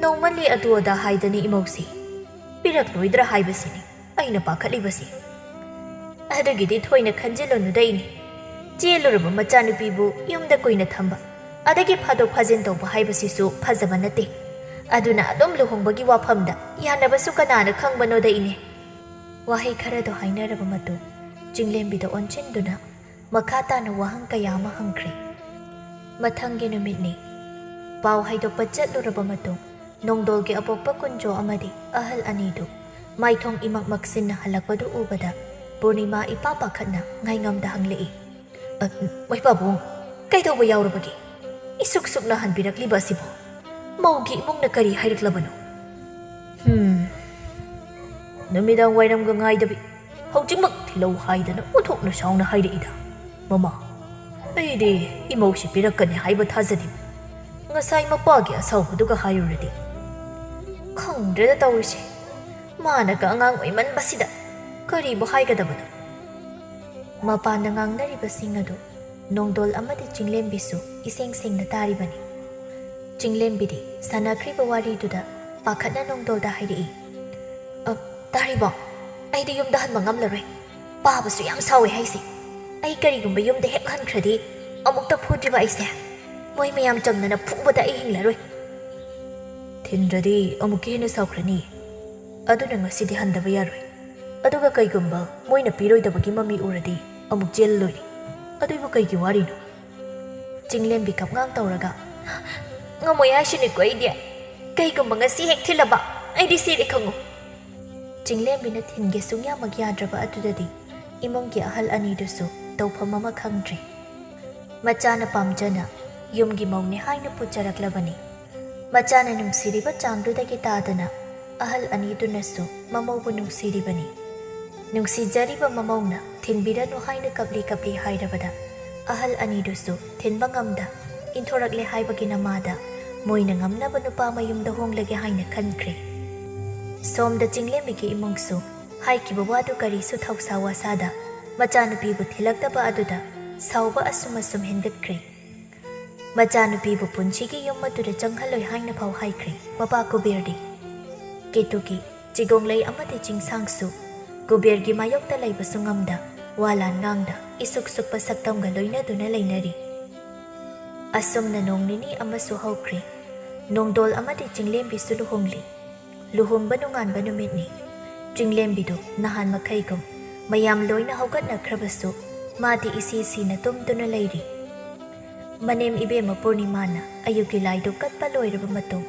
ꯇꯧꯃꯜꯂꯤ ꯑꯗꯨ ꯑꯗꯥ ꯍꯥꯏꯗꯅ ꯏꯃꯧꯁꯤ ꯄꯤꯔꯛꯂꯣꯏꯗ꯭ꯔꯥ ꯍꯥꯏꯕꯁꯤꯅꯤ ꯑꯩꯅ ꯄꯥꯈꯠꯂꯤꯕꯁꯤ꯫ ꯑꯗꯨꯒꯤꯗꯤ ꯊꯣꯏꯅ ꯈꯟꯖꯤꯜꯂꯨꯅꯨꯗ ꯏꯅꯦ꯫ ꯆꯦꯜꯂꯨꯔꯕ ꯃꯆꯥꯅꯨꯄꯤꯕꯨ ꯌꯨꯝꯗ ꯀꯨꯏꯅ ꯊꯝꯕ, ꯑꯗꯒꯤ ꯐꯥꯗꯣꯛ ꯐꯥꯖꯤꯟ ꯇꯧꯕ ꯍꯥꯏꯕꯁꯤꯁꯨ ꯐꯖꯕ ꯅꯠꯇꯦ꯫ ꯑꯗꯨꯅ ꯑꯗꯨꯝ ꯂꯨꯍꯣꯡꯕꯒꯤ ꯋꯥꯐꯝꯗ ꯌꯥꯅꯕꯁꯨ ꯀꯅꯥꯅ ꯈꯪꯕꯅꯣꯗ ꯏꯅꯦ꯫ ꯋꯥꯍꯩ ꯈꯔꯗꯣ ꯍꯥꯏꯅꯔꯕ ꯃꯇꯨꯡ ꯆꯤꯡꯂꯦꯝꯕꯤꯗ ꯑꯣꯟꯁꯤꯟꯗꯨꯅ ꯃꯈꯥ ꯇꯥꯅ ꯋꯥꯍꯪ ꯀꯌꯥ ꯑꯃ ꯍꯪꯈ꯭ꯔꯦ꯫ ꯃꯊꯪꯒꯤ ꯅꯨꯃꯤꯠꯅꯤ꯫ ꯄꯥꯎ ꯍꯥꯏꯗꯣꯛꯄ ꯆꯠꯂꯨꯔꯕ ꯃꯇꯨꯡ ꯅꯣꯡꯗꯣꯜꯒꯤ ꯑꯄꯣꯛꯄ ꯀꯨꯟꯖꯣ ꯑꯃꯗꯤ ꯑꯍꯜ ꯑꯅꯤꯗꯨ ꯃꯥꯏꯊꯣꯡ ꯏꯃꯛ ꯃꯛꯁꯤꯟꯅ ꯍꯜꯂꯛꯄꯗꯨ ꯎꯕꯗ ꯄꯨꯔꯅꯤꯃꯥ ꯏꯄꯥ ꯄꯥꯈꯠꯅ ꯉꯥꯏꯉꯝꯗ ꯍꯪꯂꯛꯏ, "ꯑ, ꯃꯣꯏ ꯄꯥꯕꯨꯡ, ꯀꯩꯗꯧꯕ ꯌꯥꯎꯔꯕꯒꯦ? ꯏꯁꯨꯛ ꯁꯨꯛꯅ ꯍꯟꯕꯤꯔꯛꯂꯤꯕ ꯑꯁꯤꯕꯨ? ꯃꯧꯒꯤ ꯏꯃꯨꯡꯅ ꯀꯔꯤ ꯍꯥꯏꯔꯛꯂꯕꯅꯣ?" "ꯍꯝ, ꯅꯨꯃꯤꯗꯥꯡ ꯋꯥꯏꯔꯝꯒ ꯉꯥꯏꯗꯕꯤ ꯍꯧꯖꯤꯛꯃꯛ ꯊꯤꯜꯂꯧ ꯍꯥꯏꯗꯅ ꯑꯣꯟꯊꯣꯛꯅ ꯁꯥꯎꯅ ꯍꯥꯏꯔꯛꯏꯗ, ꯃꯃꯥ꯫ ꯑꯩꯗꯤ ꯏꯃꯧꯁꯤ ꯄꯤꯔꯛꯀꯅꯤ ꯍꯥꯏꯕ ꯊꯥꯖꯗꯦ꯫ ꯉꯁꯥꯏ ꯃꯄꯥꯒꯤ ꯑꯁꯥꯎꯕꯗꯨꯒ ꯍꯥꯏꯔꯨꯔꯗꯤ꯫ ꯈꯪꯗ꯭ꯔꯦꯗ ꯇꯧꯔꯤꯁꯦ꯫ ꯃꯥꯅꯒ ꯑꯉꯥꯡ ꯑꯣꯏꯃꯟꯕꯁꯤꯗ ꯀꯔꯤꯕꯨ ꯍꯥꯏꯒꯗꯕꯅꯣ?" ꯃꯄꯥꯟꯗ ꯉꯥꯡꯅꯔꯤꯕꯁꯤꯡ ꯑꯗꯨ ꯅꯣꯡꯗꯣꯜ ꯑꯃꯗꯤ ꯆꯤꯡꯂꯦꯝꯕꯤꯁꯨ ꯏꯁꯦꯡ ꯁꯦꯡꯅ ꯇꯥꯔꯤꯕꯅꯤ꯫ ꯆꯤꯡꯂꯦꯝꯕꯤꯗꯤ ꯁꯥꯟꯅꯈ꯭ꯔꯤꯕ ꯋꯥꯔꯤꯗꯨꯗ ꯄꯥꯈꯠꯅ ꯅꯣꯡꯗꯣꯜꯗ ꯍꯥꯏꯔꯛꯏ, "ꯑ, ꯇꯥꯔꯤꯕꯣ? ꯑꯩꯗꯤ ꯌꯨꯝꯗ ꯍꯟꯕ ꯉꯝꯂꯔꯣꯏ꯫ ꯄꯥꯕꯁꯨ ꯌꯥꯝ ꯁꯥꯎꯋꯦ ꯍꯥꯏꯁꯦ꯫ ꯑꯩ ꯀꯔꯤꯒꯨꯝꯕ ꯌꯨꯝꯗ ꯍꯦꯛ ꯍꯟꯈ꯭ꯔꯗꯤ ꯑꯃꯨꯛꯇ ꯐꯨꯗ꯭ꯔꯤꯕ ꯑꯩꯁꯦ꯫ ꯃꯣꯏ ꯃꯌꯥꯝ ꯆꯝꯅꯅ ꯐꯨꯕꯗ ꯑꯩ ꯍꯤꯡꯂꯔꯣꯏ꯫" "ꯊꯤꯟꯗ꯭ꯔꯗꯤ ꯑꯃꯨꯛꯀ ꯍꯦꯟꯅ ꯁꯥꯎꯈ꯭ꯔꯅꯤ꯫ ꯑꯗꯨꯅ ꯉꯁꯤꯗꯤ ꯍꯟꯗꯕ ꯌꯥꯔꯣꯏ꯫ ꯑꯗꯨꯒ ꯀꯩꯒꯨꯝꯕ ꯃꯣꯏꯅ ꯄꯤꯔꯣꯏꯗꯕꯒꯤ ꯃꯃꯤ ꯎꯔꯗꯤ ꯑꯃꯨꯛ ꯆꯦꯜꯂ ꯂꯣꯏꯔꯦ꯫ ꯑꯗꯨꯏꯕꯨ ꯀꯩꯒꯤ ꯋꯥꯔꯤꯅꯣ?" ꯆꯤꯡꯂꯦꯝꯕꯤ ꯀꯞꯉꯥꯡ ꯇꯧꯔꯒ, "ꯉꯝꯃꯣꯏ ꯍꯥꯏꯁꯤꯅꯤꯀꯣ ꯑꯩꯗꯤ꯫ ꯀꯩꯒꯨꯝꯕ ꯉꯁꯤ ꯍꯦꯛ ꯊꯤꯜꯂꯕ, ꯑꯩꯗꯤ ꯁꯤꯔꯦ ꯈꯪꯉꯨ꯫" ꯆꯤꯡꯂꯦꯝꯕꯤꯅ ꯊꯤꯟꯒꯦ ꯁꯨꯡꯌꯥꯃꯛ ꯌꯥꯗ꯭ꯔꯕ ꯑꯗꯨꯗꯗꯤ ꯏꯃꯨꯡꯒꯤ ꯑꯍꯜ ꯑꯅꯤꯗꯨꯁꯨ ꯇꯧꯐꯝ ꯑꯃ ꯈꯪꯗ꯭ꯔꯦ꯫ ꯃꯆꯥꯅ ꯄꯥꯝꯖꯅ ꯌꯨꯝꯒꯤ ꯃꯧꯅꯦ ꯍꯥꯏꯅ ꯄꯨꯖꯔꯛꯂꯕꯅꯤ꯫ ꯃꯆꯥꯅ ꯅꯨꯡꯁꯤꯔꯤꯕ ꯆꯥꯡꯗꯨꯗꯒꯤ ꯇꯥꯗꯅ ꯑꯍꯜ ꯑꯅꯤꯗꯨꯅꯁꯨ ꯃꯃꯧꯕꯨ ꯅꯨꯡꯁꯤꯔꯤꯕꯅꯤ꯫ ꯅꯨꯡꯁꯤꯖꯔꯤꯕ ꯃꯃꯧꯅ ꯊꯤꯟꯕꯤꯔꯅꯨ ꯍꯥꯏꯅ ꯀꯞꯂꯤ ꯀꯞꯂꯤ ꯍꯥꯏꯔꯕꯗ ꯑꯍꯜ ꯑꯅꯤꯗꯨꯁꯨ ꯊꯤꯟꯕ ꯉꯝꯗ ꯏꯟꯊꯣꯔꯛꯂꯦ ꯍꯥꯏꯕꯒꯤ ꯅꯃꯥꯗ ꯃꯣꯏꯅ ꯉꯝꯅꯕ ꯅꯨꯄꯥ ꯃꯌꯨꯝꯗ ꯍꯣꯡꯂꯒꯦ ꯍꯥꯏꯅ ꯈꯟꯈ꯭ꯔꯦ꯫ ꯁꯣꯝꯗ ꯆꯤꯡꯂꯦꯝꯕꯤꯒꯤ ꯏꯃꯨꯡꯁꯨ ꯍꯥꯏꯈꯤꯕ ꯋꯥꯗꯨ ꯀꯔꯤꯁꯨ ꯊꯧꯁꯥ ꯋꯥꯁꯥꯗ ꯃꯆꯥꯅꯨꯄꯤꯕꯨ ꯊꯤꯜꯂꯛꯇꯕ ꯑꯗꯨꯗ ꯁꯥꯎꯕ ꯑꯁꯨꯝ ꯑꯁꯨꯝ ꯍꯦꯟꯒꯠꯈ꯭ꯔꯦ꯫ ꯃꯆꯥꯅꯨꯄꯤꯕꯨ ꯄꯨꯟꯁꯤꯒꯤ ꯌꯨꯝ ꯑꯗꯨꯗ ꯆꯪꯍꯜꯂꯣꯏ ꯍꯥꯏꯅ ꯐꯥꯎ ꯍꯥꯏꯈ꯭ꯔꯦ ꯃꯄꯥ ꯀꯨꯕꯦꯔꯗꯤ꯫ ꯀꯦꯇꯨꯀꯤ ꯆꯤꯒꯣꯡꯂꯩ ꯑꯃꯗꯤ ꯆꯤꯡꯁꯥꯡꯁꯨ ꯀꯨꯕꯦꯔꯒꯤ ꯃꯥꯌꯣꯛꯇ ꯂꯩꯕꯁꯨ ꯉꯝꯗ, ꯋꯥ ꯂꯥꯟ ꯉꯥꯡꯗ ꯏꯁꯨꯛ ꯁꯨꯛꯄ ꯁꯛꯇꯝꯒ ꯂꯣꯏꯅꯗꯨꯅ ꯂꯩꯅꯔꯤ꯫ ꯑꯁꯨꯝꯅ ꯅꯣꯡ ꯅꯤꯅꯤ ꯑꯃꯁꯨ ꯍꯧꯈ꯭ꯔꯦ꯫ ꯅꯣꯡꯗꯣꯜ ꯑꯃꯗꯤ ꯆꯤꯡꯂꯦꯝꯕꯤꯁꯨ ꯂꯨꯍꯣꯡꯂꯤ꯫ ꯂꯨꯍꯣꯡꯕ ꯅꯣꯡꯉꯥꯟꯕ ꯅꯨꯃꯤꯠꯅꯤ꯫ ꯆꯤꯡꯂꯦꯝꯕꯤꯗꯨ ꯅꯍꯥꯟ ꯃꯈꯩꯒꯨꯝ ꯃꯌꯥꯝ ꯂꯣꯏꯅ ꯍꯧꯒꯠꯅꯈ꯭ꯔꯕꯁꯨ ꯃꯥꯗꯤ ꯏꯁꯤ ꯁꯤꯅ ꯇꯨꯝꯗꯨꯅ ꯂꯩꯔꯤ꯫ ꯃꯅꯦꯝ ꯏꯕꯦꯝꯃ ꯄꯨꯔꯅꯤꯃꯥꯅ ꯑꯌꯨꯛꯀꯤ ꯂꯥꯏꯗꯨ ꯀꯠꯄ ꯂꯣꯏꯔꯕ ꯃꯇꯨꯡ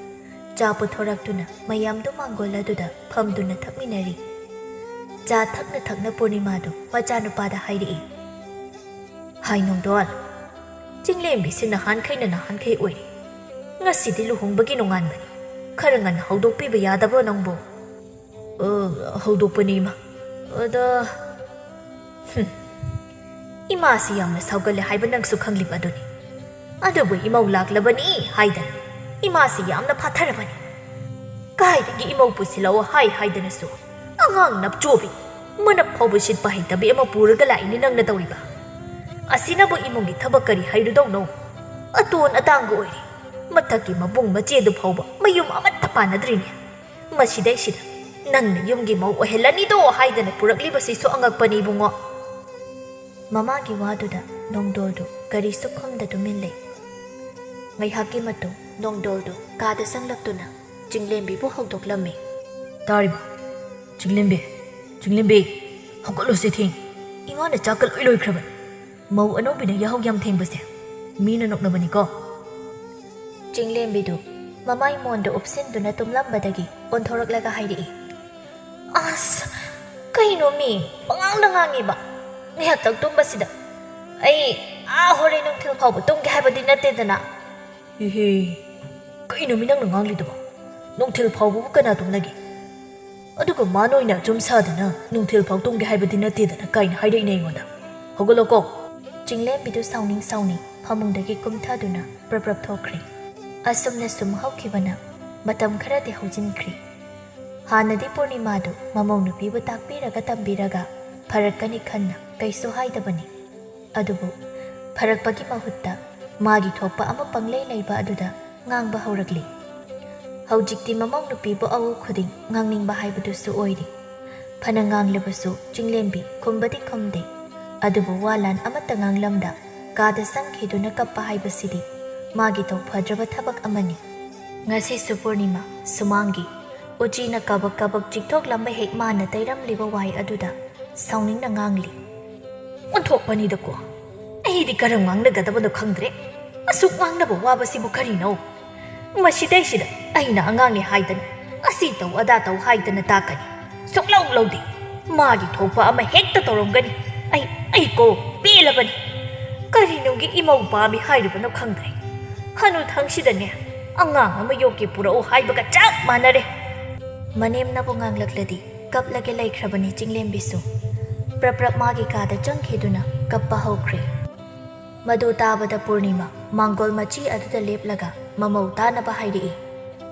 ꯆꯥ ꯄꯨꯊꯣꯔꯛꯇꯨꯅ ꯃꯌꯥꯝꯗꯨ ꯃꯥꯡꯒꯣꯜ ꯑꯗꯨꯗ ꯐꯝꯗꯨꯅ ꯊꯛꯃꯤꯟꯅꯔꯤ꯫ ꯆꯥ ꯊꯛꯅ ꯊꯛꯅ ꯄꯨꯔꯅꯤꯃꯥꯗꯨ ꯃꯆꯥꯅꯨꯄꯥꯗ ꯍꯥꯏꯔꯛꯏ꯫ ꯍꯥꯏ ꯅꯣꯡꯗꯣꯜ, ꯆꯤꯡꯂꯦꯝꯕꯤꯁꯤ ꯅꯍꯥꯟꯈꯩꯅ ꯅꯍꯥꯟꯈꯩ ꯑꯣꯏꯔꯤ꯫ ꯉꯁꯤꯗꯤ ꯂꯨꯍꯣꯡꯕꯒꯤ ꯅꯣꯡꯉꯥꯟꯕꯅꯤ꯫ ꯈꯔ ꯉꯟꯅ ꯍꯧꯗꯣꯛꯄꯤꯕ ꯌꯥꯗꯕ꯭ꯔꯣ ꯅꯪꯕꯨ? "ꯑ, ꯍꯧꯗꯣꯛꯄꯅꯤ ꯏꯃꯥ꯫ ꯑꯗ," "ꯍꯨꯝ, ꯏꯃꯥꯁꯤ ꯌꯥꯝꯅ ꯁꯥꯎꯒꯜꯂꯦ ꯍꯥꯏꯕ ꯅꯪꯁꯨ ꯈꯪꯂꯤꯕ ꯑꯗꯨꯅꯤ꯫ ꯑꯗꯨꯕꯨ ꯏꯃꯧ ꯂꯥꯛꯂꯕꯅꯤ ꯍꯥꯏꯗꯅ ꯏꯃꯥꯁꯤ ꯌꯥꯝꯅ ꯐꯥꯊꯔꯕꯅꯤ꯫ ꯀꯥꯏꯗꯒꯤ ꯏꯃꯧ ꯄꯨꯁꯤꯜꯂꯛꯑꯣ ꯍꯥꯏ ꯍꯥꯏꯗꯅꯁꯨ ꯑꯉꯥꯡ ꯅꯞꯆꯣꯕꯤ, ꯃꯅꯞ ꯐꯥꯎꯕ ꯁꯤꯠꯄ ꯍꯩꯇꯕꯤ ꯑꯃ ꯄꯨꯔꯒ ꯂꯥꯛꯏꯅꯤ ꯅꯪꯅ ꯇꯧꯔꯤꯕ꯫ ꯑꯁꯤꯅꯕꯨ ꯏꯃꯨꯡꯒꯤ ꯊꯕꯛ ꯀꯔꯤ ꯍꯩꯔꯨꯗꯧꯅꯣ? ꯑꯇꯣꯟ ꯑꯇꯥꯡꯕ ꯑꯣꯏꯔꯦ꯫ ꯃꯊꯛꯀꯤ ꯃꯕꯨꯡ ꯃꯆꯦꯗꯨ ꯐꯥꯎꯕ ꯃꯌꯨꯝ ꯑꯃꯠꯇ ꯄꯥꯟꯅꯗ꯭ꯔꯤꯅꯦ꯫ ꯃꯁꯤꯗꯩꯁꯤꯗ ꯅꯪꯅ ꯌꯨꯝꯒꯤ ꯃꯧ ꯑꯣꯏꯍꯜꯂꯅꯤꯗꯣ ꯍꯥꯏꯗꯅ ꯄꯨꯔꯛꯂꯤꯕꯁꯤꯁꯨ ꯑꯉꯛꯄꯅꯤ ꯏꯕꯨꯡꯉꯣ꯫" ꯃꯃꯥꯒꯤ ꯋꯥꯗꯨꯗ ꯅꯣꯡꯗꯣꯜꯗꯨ ꯀꯔꯤꯁꯨ ꯈꯨꯝꯗ ꯇꯨꯃꯤꯟ ꯂꯩ꯫ ꯉꯥꯏꯍꯥꯛꯀꯤ ꯃꯇꯨꯡ ꯅꯣꯡꯗꯣꯜꯗꯨ ꯀꯥꯗ ꯆꯪꯂꯛꯇꯨꯅ ꯆꯤꯡꯂꯦꯝꯕꯤꯕꯨ ꯍꯧꯗꯣꯛꯂꯝꯃꯤ꯫ "ꯇꯥꯔꯤꯕ? ꯆꯤꯡꯂꯦꯝꯕꯤ, ꯆꯤꯡꯂꯦꯝꯕꯤ, ꯍꯧꯒꯠꯂꯨꯁꯦ, ꯊꯦꯡ꯫ ꯏꯃꯥꯅ ꯆꯥꯛꯀ ꯂꯣꯏ ꯂꯣꯏꯈ꯭ꯔꯕꯅꯤ꯫ ꯃꯧ ꯑꯅꯧꯕꯤꯅ ꯌꯥꯍꯧ ꯌꯥꯝ ꯊꯦꯡꯕꯁꯦ ꯃꯤꯅ ꯅꯣꯛꯅꯕꯅꯤꯀꯣ꯫" ꯆꯤꯡꯂꯦꯝꯕꯤꯗꯨ ꯃꯃꯥꯏ ꯃꯣꯟꯗ ꯎꯞꯁꯤꯟꯗꯨꯅ ꯇꯨꯝꯂꯝꯕꯗꯒꯤ ꯑꯣꯟꯊꯣꯔꯛꯂꯒ ꯍꯥꯏꯔꯛꯏ꯫ "ꯑꯁ, ꯀꯩꯅꯣ ꯃꯤ ꯄꯉꯥꯡꯗ ꯉꯥꯡꯉꯤꯕ? ꯉꯥꯏꯍꯥꯛꯇꯪ ꯇꯨꯝꯕꯁꯤꯗ ꯑꯩ ꯑꯥ ꯍꯣꯔꯦꯟ ꯅꯨꯡꯊꯤꯜ ꯐꯥꯎꯕ ꯇꯨꯝꯒꯦ ꯍꯥꯏꯕꯗꯤ ꯅꯠꯇꯦꯗꯅ꯫" "ꯏꯍꯦ, ꯀꯩꯅꯣ ꯃꯤ ꯅꯪꯅ ꯉꯥꯡꯂꯤꯗꯨꯕꯣ? ꯅꯨꯡꯊꯤꯜ ꯐꯥꯎꯕꯕꯨ ꯀꯅꯥ ꯇꯨꯝꯅꯒꯦ? ꯑꯗꯨꯒ ꯃꯥ ꯅꯣꯏꯅ ꯑꯆꯨꯝ ꯁꯥꯗꯅ ꯅꯨꯡꯊꯤꯜ ꯐꯥꯎ ꯇꯨꯝꯒꯦ ꯍꯥꯏꯕꯗꯤ ꯅꯠꯇꯦꯗꯅ ꯀꯥꯏꯅ ꯍꯥꯏꯔꯛꯏꯅꯦ ꯑꯩꯉꯣꯟꯗ꯫ ꯍꯧꯒꯠꯂꯣꯀꯣ꯫" ꯆꯤꯡꯂꯦꯝꯕꯤꯗꯨ ꯁꯥꯎꯅꯤꯡ ꯁꯥꯎꯅꯤꯡ ꯐꯃꯨꯡꯗꯒꯤ ꯀꯨꯝꯊꯗꯨꯅ ꯄ꯭ꯔꯞ ꯄ꯭ꯔꯞ ꯊꯣꯛꯈ꯭ꯔꯦ꯫ ꯑꯁꯨꯝꯅ ꯁꯨꯝ ꯍꯧꯈꯤꯕꯅ ꯃꯇꯝ ꯈꯔꯗꯤ ꯍꯧꯖꯤꯟꯈ꯭ꯔꯦ꯫ ꯍꯥꯟꯅꯗꯤ ꯄꯨꯔꯅꯤꯃꯥꯗꯨ ꯃꯃꯧ ꯅꯨꯄꯤꯕꯨ ꯇꯥꯛꯄꯤꯔꯒ ꯇꯝꯕꯤꯔꯒ ꯐꯔꯛꯀꯅꯤ ꯈꯟꯅ ꯀꯩꯁꯨ ꯍꯥꯏꯗꯕꯅꯤ꯫ ꯑꯗꯨꯕꯨ ꯐꯔꯛꯄꯒꯤ ꯃꯍꯨꯠꯇ ꯃꯥꯒꯤ ꯊꯣꯛꯄ ꯑꯃ ꯄꯪꯂꯩ ꯂꯩꯕ ꯑꯗꯨꯗ ꯉꯥꯡꯕ ꯍꯧꯔꯛꯂꯤ꯫ ꯍꯧꯖꯤꯛꯇꯤ ꯃꯃꯧ ꯅꯨꯄꯤꯕꯨ ꯑꯎ ꯈꯨꯗꯤꯡ ꯉꯥꯡꯅꯤꯡꯕ ꯍꯥꯏꯕꯗꯨꯁꯨ ꯑꯣꯏꯔꯤ꯫ ꯐꯅ ꯉꯥꯡꯂꯕꯁꯨ ꯆꯤꯡꯂꯦꯝꯕꯤ ꯈꯨꯝꯕꯗꯤ ꯈꯨꯝꯗꯦ꯫ ꯑꯗꯨꯕꯨ ꯋꯥ ꯂꯥꯟ ꯑꯃꯠꯇ ꯉꯥꯡꯂꯝꯗ ꯀꯥꯗ ꯆꯪꯈꯤꯗꯨꯅ ꯀꯞꯄ ꯍꯥꯏꯕꯁꯤꯗꯤ ꯃꯥꯒꯤ ꯇꯧꯐꯗ꯭ꯔꯕ ꯊꯕꯛ ꯑꯃꯅꯤ꯫ ꯉꯁꯤꯁꯨ ꯄꯨꯔꯅꯤꯃꯥ ꯁꯨꯃꯥꯡꯒꯤ ꯎꯆꯤꯅ ꯀꯕꯛ ꯀꯕꯛ ꯆꯤꯛꯊꯣꯛꯂꯝꯕ ꯍꯦꯛ ꯃꯥꯅ ꯇꯩꯔꯝꯂꯤꯕ ꯋꯥꯏ ꯑꯗꯨꯗ ꯁꯥꯎꯅꯤꯡꯅ ꯉꯥꯡꯂꯤ꯫ ꯑꯣꯟꯊꯣꯛꯄꯅꯤꯗꯀꯣ꯫ ꯑꯩꯗꯤ ꯀꯔꯝ ꯉꯥꯡꯅꯒꯗꯕꯅꯣ ꯈꯪꯗ꯭ꯔꯦ꯫ ꯑꯁꯨꯛ ꯉꯥꯡꯅꯕ ꯋꯥꯕꯁꯤꯕꯨ ꯀꯔꯤꯅꯣ? ꯃꯁꯤꯗꯩꯁꯤꯗ ꯑꯩꯅ ꯑꯉꯥꯡꯅꯤ ꯍꯥꯏꯗꯅ, ꯑꯁꯤ ꯇꯧ ꯑꯗꯥ ꯇꯧ ꯍꯥꯏꯗꯅ ꯇꯥꯛꯀꯅꯤ꯫ ꯁꯨꯛꯂꯧ ꯂꯧꯗꯦ꯫ ꯃꯥꯒꯤ ꯊꯣꯛꯄ ꯑꯃ ꯍꯦꯛꯇ ꯇꯧꯔꯝꯒꯅꯤ꯫ ꯑꯩ, ꯑꯩ ꯀꯣ ꯄꯦꯜꯂꯕꯅꯤ꯫ ꯀꯔꯤꯅꯨꯡꯒꯤ ꯏꯃꯧ ꯄꯥꯝꯃꯤ ꯍꯥꯏꯔꯤꯕꯅꯣ ꯈꯪꯗ꯭ꯔꯦ꯫ ꯍꯅꯨꯊꯪꯁꯤꯗꯅꯦ, ꯑꯉꯥꯡ ꯑꯃ ꯌꯣꯛꯀꯦ ꯄꯨꯔꯛꯎ ꯍꯥꯏꯕꯒ ꯆꯞ ꯃꯥꯟꯅꯔꯦ꯫ ꯃꯅꯦꯝꯅꯕꯨ ꯉꯥꯡꯂꯛꯂꯗꯤ ꯀꯞꯂꯒꯦ ꯂꯩꯈ꯭ꯔꯕꯅꯤ ꯆꯤꯡꯂꯦꯝꯕꯤꯁꯨ꯫ ꯄ꯭ꯔꯞ ꯄ꯭ꯔꯞ ꯃꯥꯒꯤ ꯀꯥꯗ ꯆꯪꯈꯤꯗꯨꯅ ꯀꯞꯄ ꯍꯧꯈ꯭ꯔꯦ꯫ ꯃꯗꯨ ꯇꯥꯕꯗ ꯄꯨꯔꯅꯤꯃꯥ ꯃꯥꯡꯒꯣꯜ ꯃꯆꯤ ꯑꯗꯨꯗ ꯂꯦꯞꯂꯒ ꯃꯃꯧ ꯇꯥꯅꯕ ꯍꯥꯏꯔꯛꯏ꯫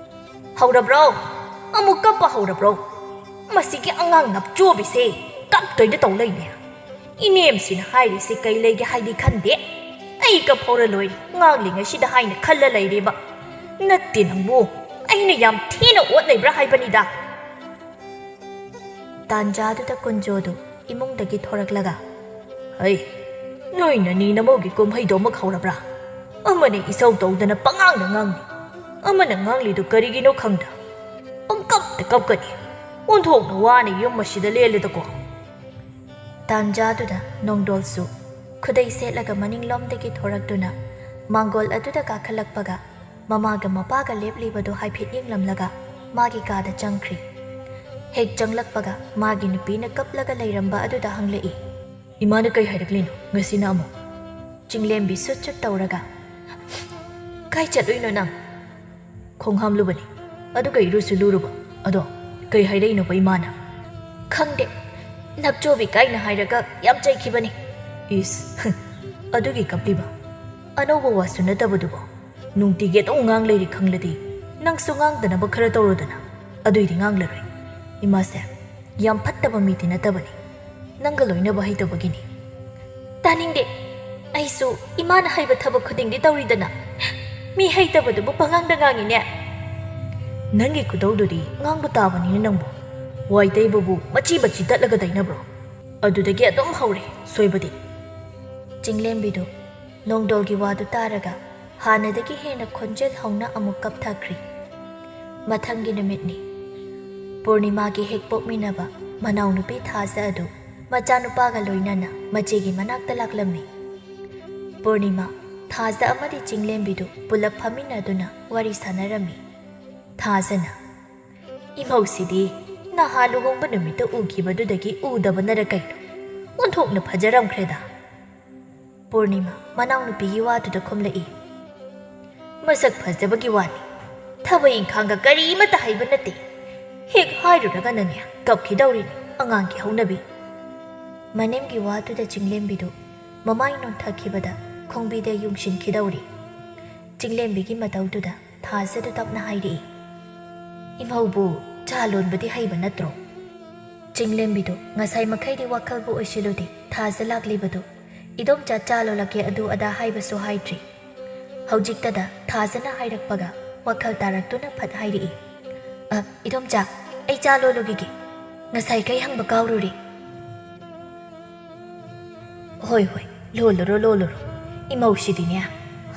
"ꯍꯧꯔꯕ꯭ꯔꯣ? ꯑꯃꯨꯛ ꯀꯞꯄ ꯍꯧꯔꯕ꯭ꯔꯣ? ꯃꯁꯤꯒꯤ ꯑꯉꯥꯡ ꯅꯞꯆꯣꯕꯤꯁꯦ ꯀꯞꯇꯣꯏꯗ ꯇꯧ ꯂꯩꯅꯦ꯫ ꯏꯅꯦꯝꯁꯤꯅ ꯍꯥꯏꯔꯤꯁꯦ ꯀꯩ ꯂꯩꯒꯦ ꯍꯥꯏꯗꯤ ꯈꯟꯗꯦ꯫ ꯑꯩ ꯀꯞꯐꯧꯔ ꯂꯣꯏꯔꯦ, ꯉꯥꯡꯂꯤꯉꯩꯁꯤꯗ ꯍꯥꯏꯅ ꯈꯜꯂ ꯂꯩꯔꯦꯕ꯫ ꯅꯠꯇꯦ ꯅꯪꯕꯨ, ꯑꯩꯅ ꯌꯥꯝ ꯊꯤꯅ ꯑꯣꯠ ꯅꯩꯕ꯭ꯔꯥ ꯍꯥꯏꯕꯅꯤꯗ꯫" ꯇꯥꯟꯖꯥꯗꯨꯗ ꯀꯨꯟꯖꯣꯗꯨ ꯏꯃꯨꯡꯗꯒꯤ ꯊꯣꯔꯛꯂꯒ, "ꯍꯩ, ꯅꯣꯏ ꯅꯅꯤ ꯅꯃꯧꯒꯤ ꯀꯨꯝꯍꯩꯗꯣ ꯑꯃꯨꯛ ꯍꯧꯔꯕ꯭ꯔꯥ? ꯑꯃꯅ ꯏꯁꯧ ꯇꯧꯗꯅ ꯄꯉꯥꯡꯗ ꯉꯥꯡꯂꯤ, ꯑꯃꯅ ꯉꯥꯡꯂꯤꯗꯨ ꯀꯔꯤꯒꯤꯅꯣ ꯈꯪꯗ꯫ ꯄꯪꯀꯞꯇ ꯀꯞꯀꯅꯤ꯫ ꯑꯣꯟꯊꯣꯛꯅ ꯋꯥꯅ ꯌꯨꯝ ꯑꯁꯤꯗ ꯂꯦꯜꯂꯦꯗꯀꯣ꯫" ꯇꯥꯟꯖꯥꯗꯨꯗ ꯅꯣꯡꯗꯣꯜꯁꯨ ꯈꯨꯗꯩ ꯁꯦꯠꯂꯒ ꯃꯅꯤꯡꯂꯣꯝꯗꯒꯤ ꯊꯣꯔꯛꯇꯨꯅ ꯃꯥꯡꯒꯣꯜ ꯑꯗꯨꯗ ꯀꯥꯈꯠꯂꯛꯄꯒ, ꯃꯃꯥꯒ ꯃꯄꯥꯒ ꯂꯦꯞꯂꯤꯕꯗꯨ ꯍꯥꯏꯐꯦꯠ ꯌꯦꯡꯂꯝꯂꯒ ꯃꯥꯒꯤ ꯀꯥꯗ ꯆꯪꯈ꯭ꯔꯤ꯫ ꯍꯦꯛ ꯆꯪꯂꯛꯄꯒ ꯃꯥꯒꯤ ꯅꯨꯄꯤꯅ ꯀꯞꯂꯒ ꯂꯩꯔꯝꯕ ꯑꯗꯨꯗ ꯍꯪꯂꯛꯏ꯫ "ꯏꯃꯥꯅ ꯀꯩ ꯍꯥꯏꯔꯛꯂꯤꯅꯣ ꯉꯁꯤꯅ ꯑꯃꯨꯛ?" ꯆꯤꯡꯂꯦꯝꯕꯤ ꯁꯨꯠ ꯁꯨꯠ ꯇꯧꯔꯒ, "ꯀꯥꯏ ꯆꯠꯂꯨꯏꯅꯣ ꯅꯪ?" "ꯈꯣꯡ ꯍꯥꯝꯂꯨꯕꯅꯤ, ꯑꯗꯨꯒ ꯏꯔꯨꯁꯨ ꯂꯨꯔꯨꯕ꯫ ꯑꯗꯣ ꯀꯩ ꯍꯥꯏꯔꯛꯏꯅꯣꯕ ꯏꯃꯥꯅ?" "ꯈꯪꯗꯦ, ꯅꯞꯆꯣꯕꯤ ꯀꯥꯏꯅ ꯍꯥꯏꯔꯒ ꯌꯥꯝ ꯆꯩꯈꯤꯕꯅꯤ꯫" "ꯏꯁ, ꯑꯗꯨꯒꯤ ꯀꯞꯂꯤꯕ? ꯑꯅꯧꯕ ꯋꯥꯁꯨ ꯅꯠꯇꯕꯗꯨꯕꯣ꯫ ꯅꯨꯡꯇꯤꯒꯤ ꯑꯗꯨꯝ ꯉꯥꯡ ꯂꯩꯔꯤ ꯈꯪꯂꯗꯤ ꯅꯪꯁꯨ ꯉꯥꯡꯗꯅꯕ ꯈꯔ ꯇꯧꯔꯣꯗꯅ꯫ ꯑꯗꯨꯏꯗꯤ ꯉꯥꯡꯂꯔꯣꯏ꯫ ꯏꯃꯥꯁꯦ ꯌꯥꯝ ꯐꯠꯇꯕ ꯃꯤꯗꯤ ꯅꯠꯇꯕꯅꯤ꯫ ꯅꯪꯒ ꯂꯣꯏꯅꯕ ꯍꯩꯇꯕꯒꯤꯅꯤ꯫" "ꯇꯥꯅꯤꯡꯗꯦ꯫ ꯑꯩꯁꯨ ꯏꯃꯥꯅ ꯍꯩꯕ ꯊꯕꯛ ꯈꯨꯗꯤꯡꯗꯤ ꯇꯧꯔꯤꯗꯅ꯫ ꯃꯤ ꯍꯩꯇꯕꯗꯨꯕꯨ ꯄꯉꯥꯡꯗ ꯉꯥꯡꯉꯤꯅꯦ꯫ ꯅꯪꯒꯤ ꯈꯨꯗꯧꯗꯨꯗꯤ ꯉꯥꯡꯕ ꯇꯥꯕꯅꯤꯅꯦ ꯅꯪꯕꯨ꯫ ꯋꯥꯏ ꯇꯩꯕꯕꯨ ꯃꯆꯤ ꯃꯆꯤ ꯇꯠꯂꯒ ꯇꯩꯅꯕ꯭ꯔꯣ? ꯑꯗꯨꯗꯒꯤ ꯑꯗꯨꯝ ꯍꯧꯔꯦ ꯁꯣꯏꯕꯗꯤ꯫ ꯆꯤꯡꯂꯦꯝꯕꯤꯗꯨ ꯅꯣꯡꯗꯣꯜꯒꯤ ꯋꯥꯗꯨ ꯇꯥꯔꯒ ꯍꯥꯟꯅꯗꯒꯤ ꯍꯦꯟꯅ ꯈꯣꯟꯖꯦꯜ ꯍꯧꯅ ꯑꯃꯨꯛ ꯀꯞꯊꯈ꯭ꯔꯦ꯫ ꯃꯊꯪꯒꯤ ꯅꯨꯃꯤꯠꯅꯤ꯫ ꯄꯨꯔꯅꯤꯃꯥꯒꯤ ꯍꯦꯛ ꯄꯣꯛꯃꯤꯟꯅꯕ ꯃꯅꯥꯎꯅꯨꯄꯤ ꯊꯥꯖ ꯑꯗꯨ ꯃꯆꯥꯅꯨꯄꯥꯒ ꯂꯣꯏꯅꯅ ꯃꯆꯦꯒꯤ ꯃꯅꯥꯛꯇ ꯂꯥꯛꯂꯝꯃꯤ꯫ ꯄꯨꯔꯅꯤꯃꯥ, ꯊꯥꯖ ꯑꯃꯗꯤ ꯆꯤꯡꯂꯦꯝꯕꯤꯗꯨ ꯄꯨꯂꯞ ꯐꯝꯃꯤꯟꯅꯗꯨꯅ ꯋꯥꯔꯤ ꯁꯥꯟꯅꯔꯝꯃꯤ꯫ ꯊꯥꯖꯅ, "ꯏꯃꯧꯁꯤꯗꯤ ꯅꯍꯥ ꯂꯨꯍꯣꯡꯕ ꯅꯨꯃꯤꯠꯇ ꯎꯈꯤꯕꯗꯨꯗꯒꯤ ꯎꯗꯕꯅꯔ ꯀꯩꯅꯣ, ꯑꯣꯟꯊꯣꯛꯅ ꯐꯖꯔꯝꯈ꯭ꯔꯦꯗ꯫" ꯄꯨꯔꯅꯤꯃꯥ ꯃꯅꯥꯎꯅꯨꯄꯤꯒꯤ ꯋꯥꯗꯨꯗ ꯈꯨꯝꯂꯛꯏ꯫ "ꯃꯁꯛ ꯐꯖꯕꯒꯤ ꯋꯥꯅꯤ, ꯊꯕꯛ ꯏꯪꯈꯥꯡꯒ ꯀꯔꯤꯃꯠꯇ ꯍꯩꯕ ꯅꯠꯇꯦ꯫ ꯍꯦꯛ ꯍꯥꯏꯔꯨꯔꯒꯅꯅꯦ ꯀꯞꯈꯤꯗꯧꯔꯤꯅꯤ ꯑꯉꯥꯡꯒꯤ ꯍꯧꯅꯕꯤ꯫" ꯃꯅꯦꯝꯒꯤ ꯋꯥꯗꯨꯗ ꯆꯤꯡꯂꯦꯝꯕꯤꯗꯨ ꯃꯃꯥꯏ ꯅꯣꯟꯊꯈꯤꯕꯗ ꯈꯣꯡꯕꯤꯗ ꯌꯨꯡꯁꯤꯟꯈꯤꯗꯧꯔꯤ꯫ ꯆꯤꯡꯂꯦꯝꯕꯤꯒꯤ ꯃꯇꯧꯗꯨꯗ ꯊꯥꯖꯗꯨ ꯇꯞꯅ ꯍꯥꯏꯔꯛꯏ, "ꯏꯃꯧꯕꯨ ꯆꯥ ꯂꯣꯟꯕꯗꯤ ꯍꯩꯕ ꯅꯠꯇ꯭ꯔꯣ?" ꯆꯤꯡꯂꯦꯝꯕꯤꯗꯨ ꯉꯁꯥꯏ ꯃꯈꯩꯗꯤ ꯋꯥꯈꯜꯕꯨ ꯑꯣꯏꯁꯤꯜꯂꯨꯗꯦ꯫ ꯊꯥꯖ ꯂꯥꯛꯂꯤꯕꯗꯨ ꯏꯗꯣꯝꯆꯥ ꯆꯥ ꯂꯣꯜꯂꯛꯀꯦ ꯑꯗꯨ ꯑꯗꯥ ꯍꯥꯏꯕꯁꯨ ꯍꯥꯏꯗ꯭ꯔꯤ꯫ ꯍꯧꯖꯤꯛꯇꯗ ꯊꯥꯖꯅ ꯍꯥꯏꯔꯛꯄꯒ ꯋꯥꯈꯜ ꯇꯥꯔꯛꯇꯨꯅ ꯐꯠ ꯍꯥꯏꯔꯛꯏ, "ꯑ, ꯏꯗꯣꯝꯆꯥ, ꯑꯩ ꯆꯥ ꯂꯣꯜꯂꯨꯈꯤꯒꯦ꯫ ꯉꯁꯥꯏꯈꯩ ꯍꯪꯕ ꯀꯥꯎꯔꯨꯔꯦ꯫" "ꯍꯣꯏ, ꯍꯣꯏ, ꯂꯣꯜꯂꯨꯔꯣ, ꯂꯣꯜꯂꯨꯔꯣ꯫ ꯏꯃꯧꯁꯤꯗꯤꯅꯦ,